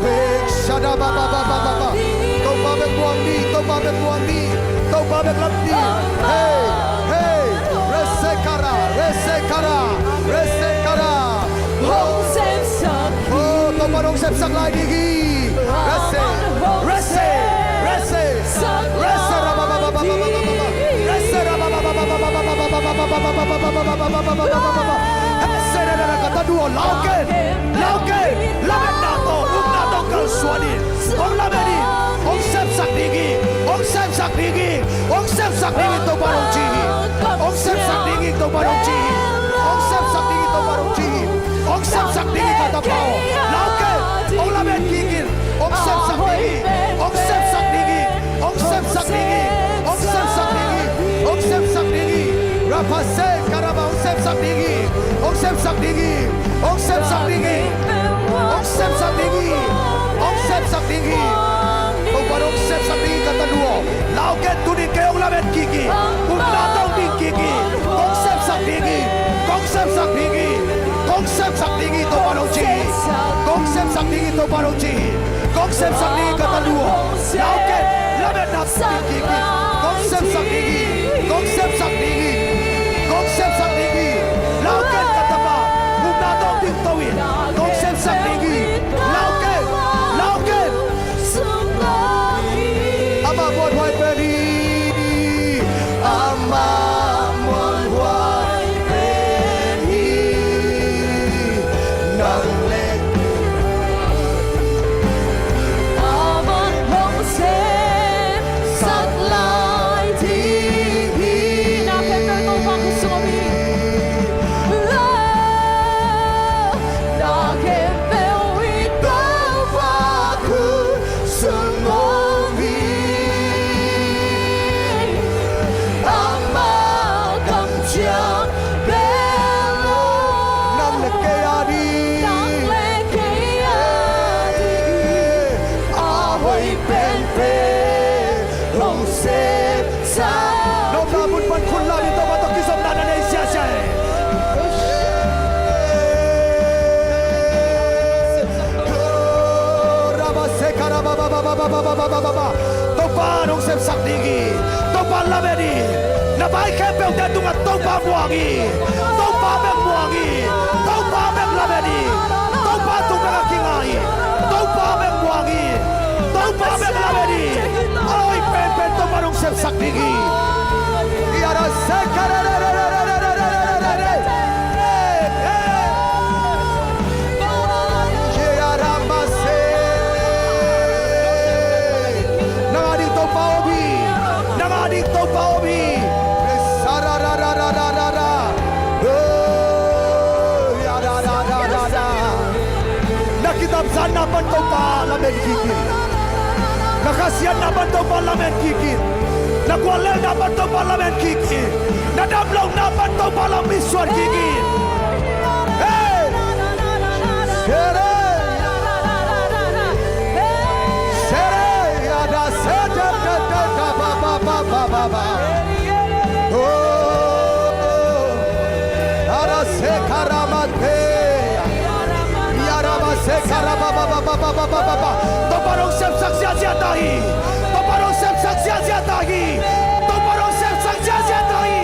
bek. Shada ba ba ba ba ba ba. Topa bek muang ni. Topa bek muang ni. Topa bek lam ni. Hey, hey. Resekara, resekara, resekara. Oh, Topa hong sepsak lai ding hi. Rese, rese, rese. Rese ra ba ba ba ba. Ka ta nu aw, lau ken, lau ken, lametna tawh upna tawh kalsuan in. Hong lamen in, hong sepsak ding hi, hong sepsak ding hi, hong sepsak ding hi, Topa hong ci hi. Hong sepsak ding hi, Topa hong ci hi. Hong sepsak ding hi, Topa hong ci hi. Hong sepsak ding hi, ka tapa aw. Lau ken, hong lamen kik in. Hong sepsak ding hi, hong sepsak ding hi. Hong sepsak ding hi, hong sepsak ding hi, hong sepsak ding hi. Rapase karaba, hong sepsak ding hi, hong sepsak ding hi, hong sepsak ding hi, hong sepsak ding hi, hong sepsak ding hi. Topa hong sepsak ding hi, ka ta nu aw. Lau ken, tuni kei hong lamen kik hi. Upna tawh hong ding kik hi. Hong sepsak ding hi, hong sepsak ding hi, hong sepsak ding hi, Topa hong ci hi. Hong sepsak ding hi, Topa hong ci hi. Hong sepsak ding hi, ka ta nu aw. Lau ken, lametna tawh ding kik hi. Hong sepsak ding hi, hong sepsak ding hi, hong sepsak ding hi. Lau ken, ka tapa, upna tawh ding to in. Hong sepsak ding hi. Lau ken, lau ken. Amah muanhuai pen hi. Amah muanhuai pen hi. Nang le amah hong sepsak lai ding hi. Na khempeuh Topa khut sung om hi. Na khempeuh i Topa khut sung om hi. Amah kamciam bek lo. Nang le kei a ding, nang le kei a ding, a hoih penpen hong sepsak. Nopna mun pan khut lam in Topa tawh kizopna na nei siasia hi. Topa in hong sepsak ding hi. Topa lamen hi. Na vai khempeuhte tungah Topa muang hi. Topa bek muang hi. Topa bek lamen hi. Topa tung bek a kinga hi. Topa bek muang hi. Topa bek lamen hi. A hoih penpen Topa in hong sepsak ding hi. Yara se kara re re re. Nang a ding Topa om hi. Nang a ding Topa om hi. Na kitamzanna pan Topa lamen kik in. Na khasiatna pan Topa lamen kik in. Na guallelhna pan Topa lamen kik in. Na damlohna pan Topa lam misuan kik in. Hey! Sere! Sere! Yada sete tete ba ba ba ba ba ba. Oh! Ara se karamate. Yara ba se karaba ba ba ba ba ba ba ba. Topa in hong sepsak ziahziah ta hi. Topa in hong sepsak ziahziah ta hi. Topa in hong sepsak ziahziah ta hi.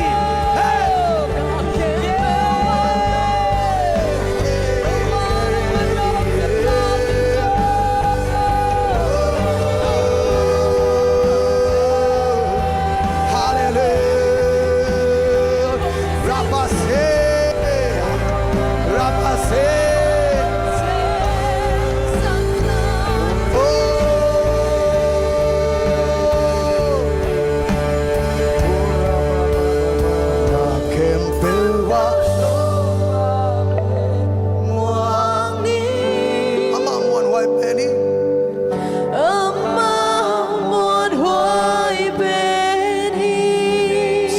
Hey! Hallelujah. Rapase. Rapase. Oh. Khempeuh ah muang hi. Amah muanhuai pen hi. Amah muanhuai pen hi.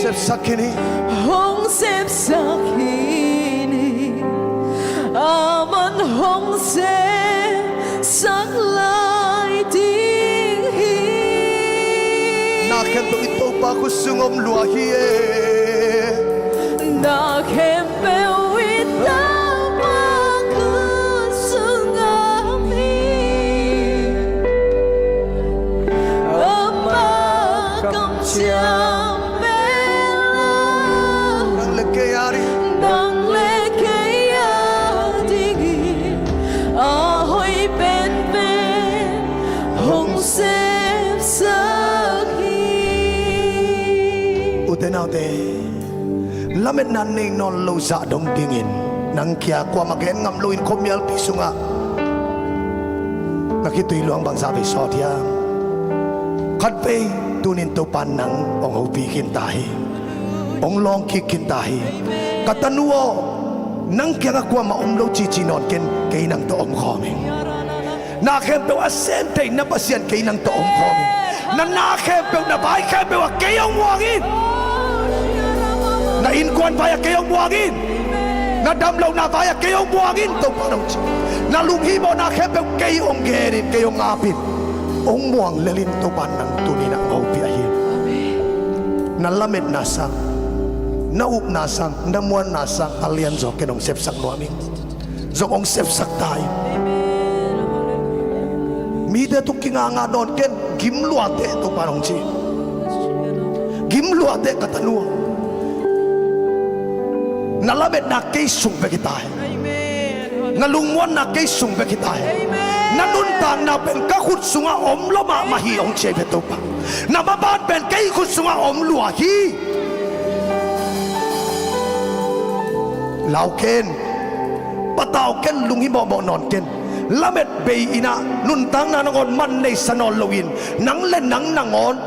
Sepsak khin hi. Hong sepsak khin hi. Amah in hong sepsak lai ding hi. Na khempeuh i Topa khut sung om lua hi e. Na khempeuh i Topa khut sung om hi. Amah kamciam bek lo. Nang le kei a ding, nang le kei a ding hi. A hoih penpen hong sepsak hi. Ute naute, Lametna nei nawn lo zah dong dingin nang kia kuamah gen ngam loin khuamialpi sungah na khitui luang bangzah vei sawt hiam? Khatvei tunin Topa nang hong hopih khin ta hi. Hong lawng kik khin ta hi. Ka tanu aw, nang kiangah kuamah om lo cici nawn ken, kei nang tawh om khawm ing. Na khempeuh a sem theihna Pasian kei nang tawh om khawm ing. Na na khempeuh, na vai khempeuh ah kei hong muang in. Na innkuan vai ah kei hong muang in. Na damlohna vai ah kei hong muang in, Topa nong ci. Na lunghimawhna khempeuh kei hong gen in, kei hong ap in. Hong muang lel in, Topa nang tuni-in ah hong hopih ahi. Na lametna sang, na upna sang, na muanna sang a lianzaw ken hong sepsak nuam ing. Zong hong sepsak ta hi. Mite tung kinganga nawn ken, gim luate, Topa nong ci. Gim luate ka tanu aw. Na lametna kei sung bek hi ta hi. Na lungmuanna kei sung bek hi ta hi. Na nuntakna pen ka khut sungah om lo mahmah hi, hong ci hi ve Topa. Na maban pen kei khut sungah om lua hi. Lau ken, patau ken, lunghimawhmawh nawn ken. Lamet bei-in ah nuntakna nangawn man neisa nawn loin, nang le nang nangawn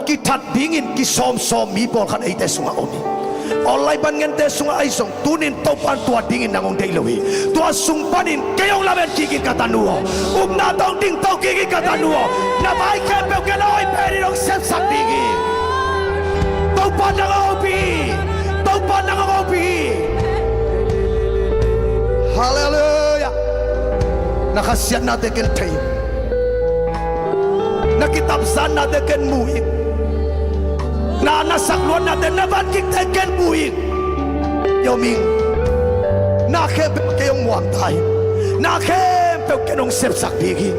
kithat dingin kisawmsawm mi pawlkhat eite sungah om hi. Online pan ngente sungah ahi zong, tunin Topa in tua dingin nang hong deih lo hi. Tua sung panin kei hong lamen kik in ka tanu aw. Upna tawh hong dingto kik in ka tanu aw. Na vai khempeuh ken a hoih penin hong sepsak ding hi. Topa nang hong hopih hi. Topa nang hong hopih hi. Halleluiah. Na khasiatnate ken thei in. Na kitapzatnate ken mu in. Na, na sakluatnate, na vankikte ken mu in. Yo ming. Na khempeuh kei hong muang ta hi. Na khempeuh ken hong sepsak ding hi.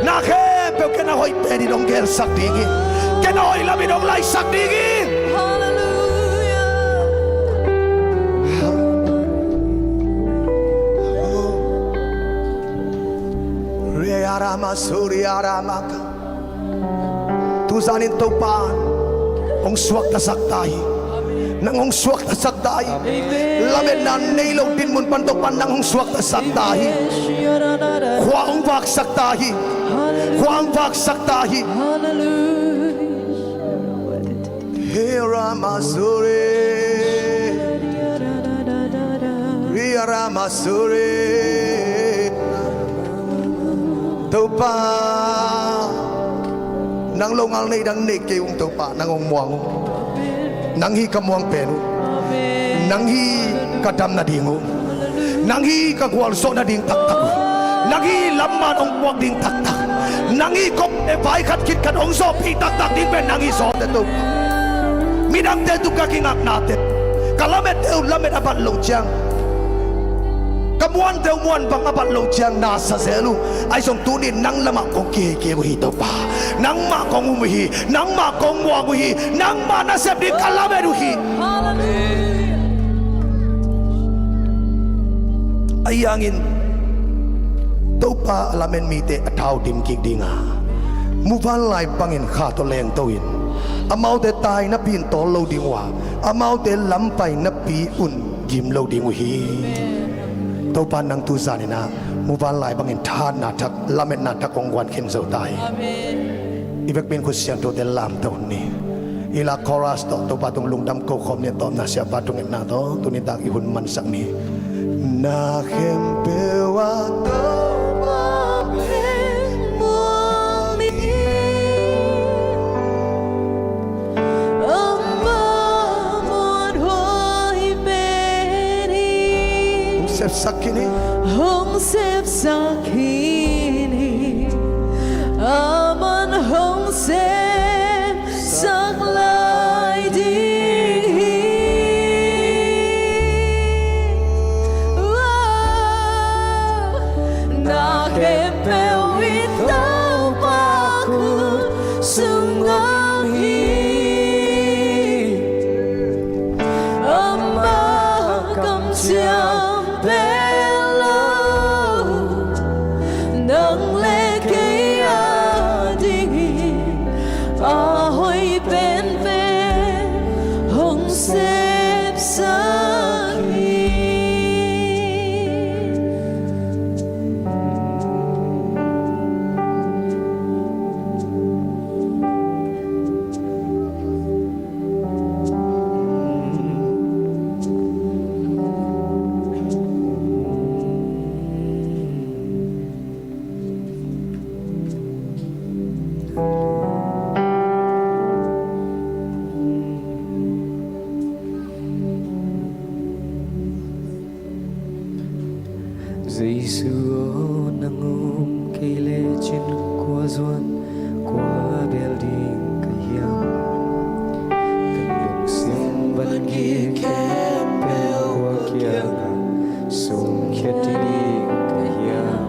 Na khempeuh ken a hoih penin hong gelsak ding hi. Ken a hoih lamin hong laisak ding hi. Halleluiah. Ria rama suri aramaka. Tuzanin Topa hong suaktasak ta hi. Nang hong suaktasak ta hi. Lametna nei lo dinmun pan Topa nang hong suaktasak ta hi. Khua hong vaksak ta hi. Khua hong vaksak ta hi. Hera masuri. Ria rama suri. Topa, nang longal nei dang nei kei ung Topa, nang hong muang ung. Nang hi ka muang pen uh. Nang hi ka dam nading uh. Nang hi ka gualzawh nading taktak uh. Nang hi lamman hong puak ding taktak. Nang hi kong e vai khat khit khat hong zawhpih taktak ding pen nang hi zawte Topa. Midangte tung ka kingaknate, ka lamette uh lamet a bat lo ciang, ka muante uh muan bang a bat lo ciang na sa zel uh. Ahi zong tunin nang lamah kong kihei kik uh hi Topa. Nangmah kong um uh hi. Nangmah kong muang uh hi. Nangmah nasep ding ka lamet uh hi. Ahi hangin Topa a lamen mite a thau dim kik ding a, muvanlai bangin kha tawh lengto in, amaute tai napi in tawl lo ding uh a, amaute lampai napi un gim lo ding uh hi. Topa nang tuzanin ah muvanlai bangin thahatna thak, lametna thak hong guan khin zo ta hi. I vekpi in khut siangthote lamto ni. I lak chorus tawh Topa tung lungdam ko khawm ni. Tawpna siapa tung etna tawh tuni tak i hun mansak ni. Na khempeuh ah Topa pen muang ni. Amah muanhuai pen hi. Hong sepsak khin hi. Hong sepsak khin hi. Aman hong sepsak lai ding hi. Na khempeuh i Topa khut sung om hi. Amah kamciam pen lo. Jesu aw, nang om kei lecin kua zuan, kua bel ding ka hiam? Ka lungsim van gik khempeuh kua kiangah sungkhia ding ka hiam?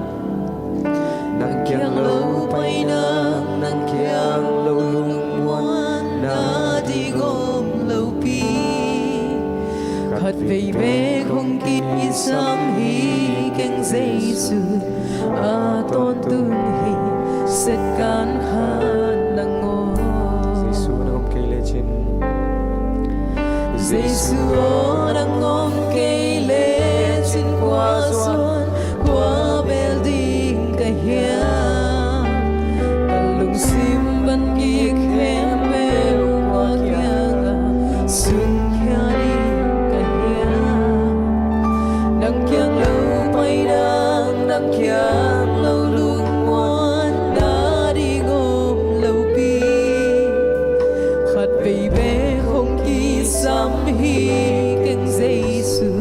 Nang kiang lo pai nang, nang kiang lo lungmuanna ding om lopi. Khatvei bek hong kisam hi keng Jesu, a tawntung hi set kan khat nang om. Jesu nang om kei lecin. Jesu aw, nang om kei lecin kua zuan, kua bel ding ka hiam? Ka lungsim van gik khempeuh kua kiangah sungkhia ding ka hiam? Nang kiang lo pai nang, nang kiang lo lungmuanna ding om lopi. Khatvei bek hong kisam hi keng Jesu,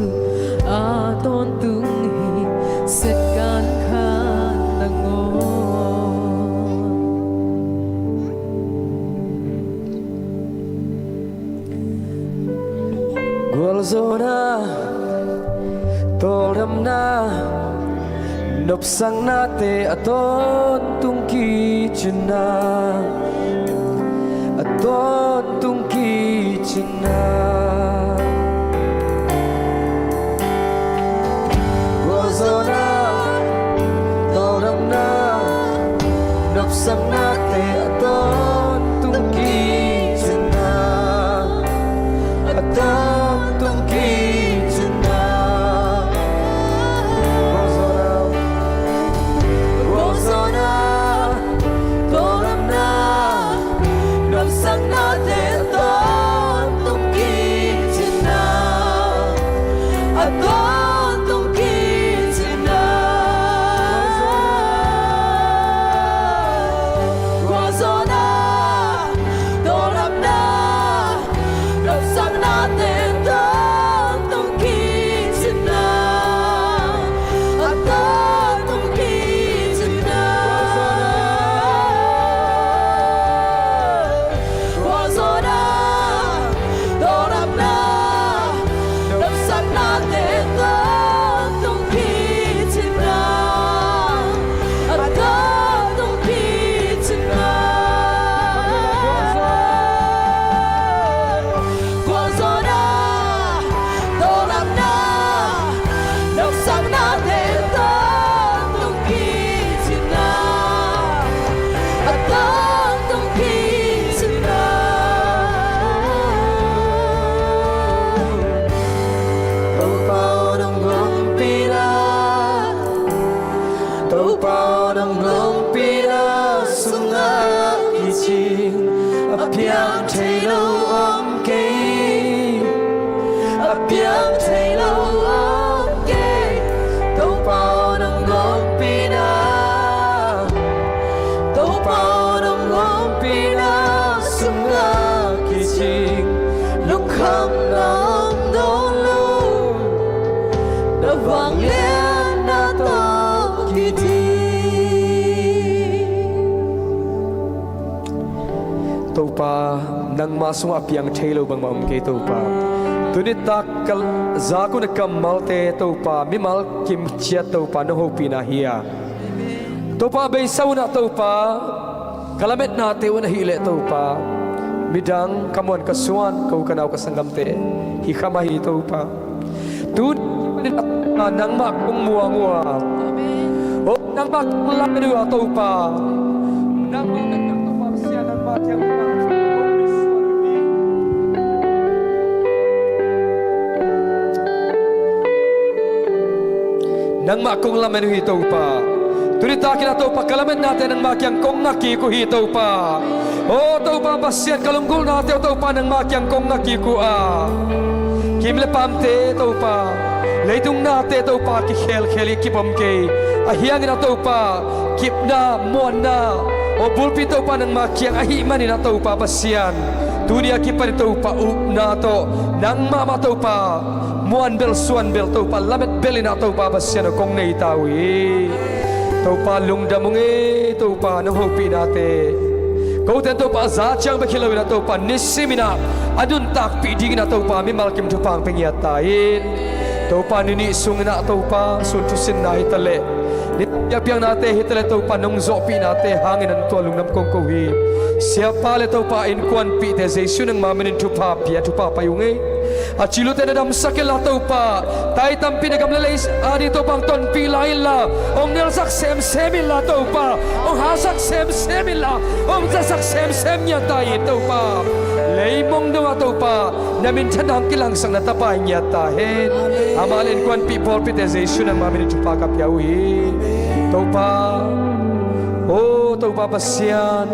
a tawntung hi set kan khat nang om. Gualzawhna, tawldamna, nopsaknate a tawntung kicin na, a tawntung kicin na. Gualzawhna, tawldamna, nopsaknate a tawntung kicin na, a tawntung kicin na. Gualzawhna, gualzawhna, tawldamna, nopsaknate a tawntung kicin na, a tawntung kicin na. Gualzawhna, tawldamna, nopsaknate a tawntung kicin na, a tawntung kicin na. Gualzawhna, tawldamna, nopsaknate a tawntung kicin na, a tawntung kicin na. Gualzawhna, tawldamna, nopsaknate a tawntung kicin na, a tawntung kicin na. Topa aw, nang ompihna, Topa aw, nang ompihna sungah kicing a piang thei lo om kei, a piang thei lo om kei. Topa aw, nang ompihna, Topa aw, nang ompihna sungah kicing lungkhamna om nawn lo, na vangliatna tawh kiding. Topa, nangmah sungah a piang thei lo bangmah om kei Topa. Tuni tak ka zak un a kammalte Topa, mimal kimciat Topa, nong hopihna hi a. Topa, beisa un ah Topa, ka lametnate un ahih leh Topa, midang, ka muan ka suan, ka u ka nau ka sanggamte hi kha mah hi Topa. Tuni nangmah kong muang uh a, aw, nangmah kong lamen uh a Topa. Nangmah kong lamen uh a Topa, Pasian, nangmah kiang kong muang uh hi. Nangmah kong lamen uh hi Topa. Tuni takin ah Topa, ka lametnate nangmah kiang kong ngak kik uh hi Topa. Aw Topa Pasian, ka lunggulhnate uh Topa, nangmah kiang kong ngak kik uh a, kim le paamte Topa, leitung nate Topa, kikhelkhel hi, kip om kei. Ahi hangin ah Topa, kipna, muanna, aw bulpi Topa, nangmah kiang ahih manin ah Topa Pasian, tuni a kipan Topa, upna tawh, nangmah mah Topa, Muan bel suan bel Topa, lamet bel in ah Topa Pasian aw kong nei ta uh hi. Topa lungdam ung ei, Topa nong hopihnate. Kote in Topa za ciang bek hi lo in ah Topa nisim in ah a nuntakpih ding in ah Topa mimal kim thupha hong pia ngiat ta in. Topa ni nih sung in ah Topa sun thusinna hi ta leh, ni biakpiaknate hi ta leh Topa nong zawhpihnate hangin a nungzuih lungdam kong ko hi. Siapa le Topa innkuanpihte Jesu nangma min in thupha pia, thupha pai ung ei. A cilu te na damsak inla Topa, tai tampi na gam le lei ading Topa hong tonpih lai inla, hong nelsak semsem inla Topa, hong hahsak semsem inla, hong zasak semsem ngiat ta in Topa. Leimong dongah Topa na minthanna hong kilangsak na tapa hi ngiat ta hen. Amah le innkuanpih pawlpihte Jesu nangma min in thupha ka pia uh hi. Topa, o Topa Pasian,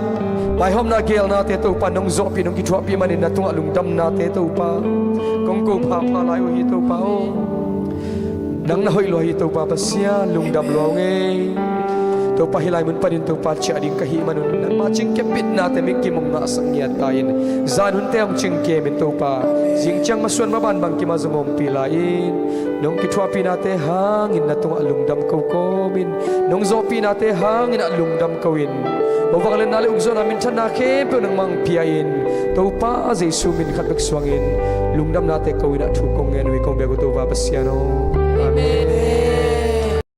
vaihawmna geelnate Topa nong zawhpih nong kithuahpih manin na tungah lungdamnate Topa kong ko phapha lai uh hi Topa aw. Nang na hoih lua hi Topa Pasian, lungdam lua ung ei. Topa hih lai mun panin Topa ciah ding ka hih manun nangma cingkep bitnate mingkim hong ngahsak ngiat ta in. Zan hunte hong cingkem in Topa, zing ciang masuan maban bangkim ah zong ompih lai in. Nong kithuahpihnate hangin na tungah lungdam ko kawmin, nong zawhpihnate hangin ah lungdam ko in. Mo vangliatna le ukzawhna minthanna khempeuh nangmah hong pia in. Topa Jesu min khat bek suangin lungdamnate ko in ah thu kong ngen uh hi, kong biak uh Topa Pasian aw. Amen.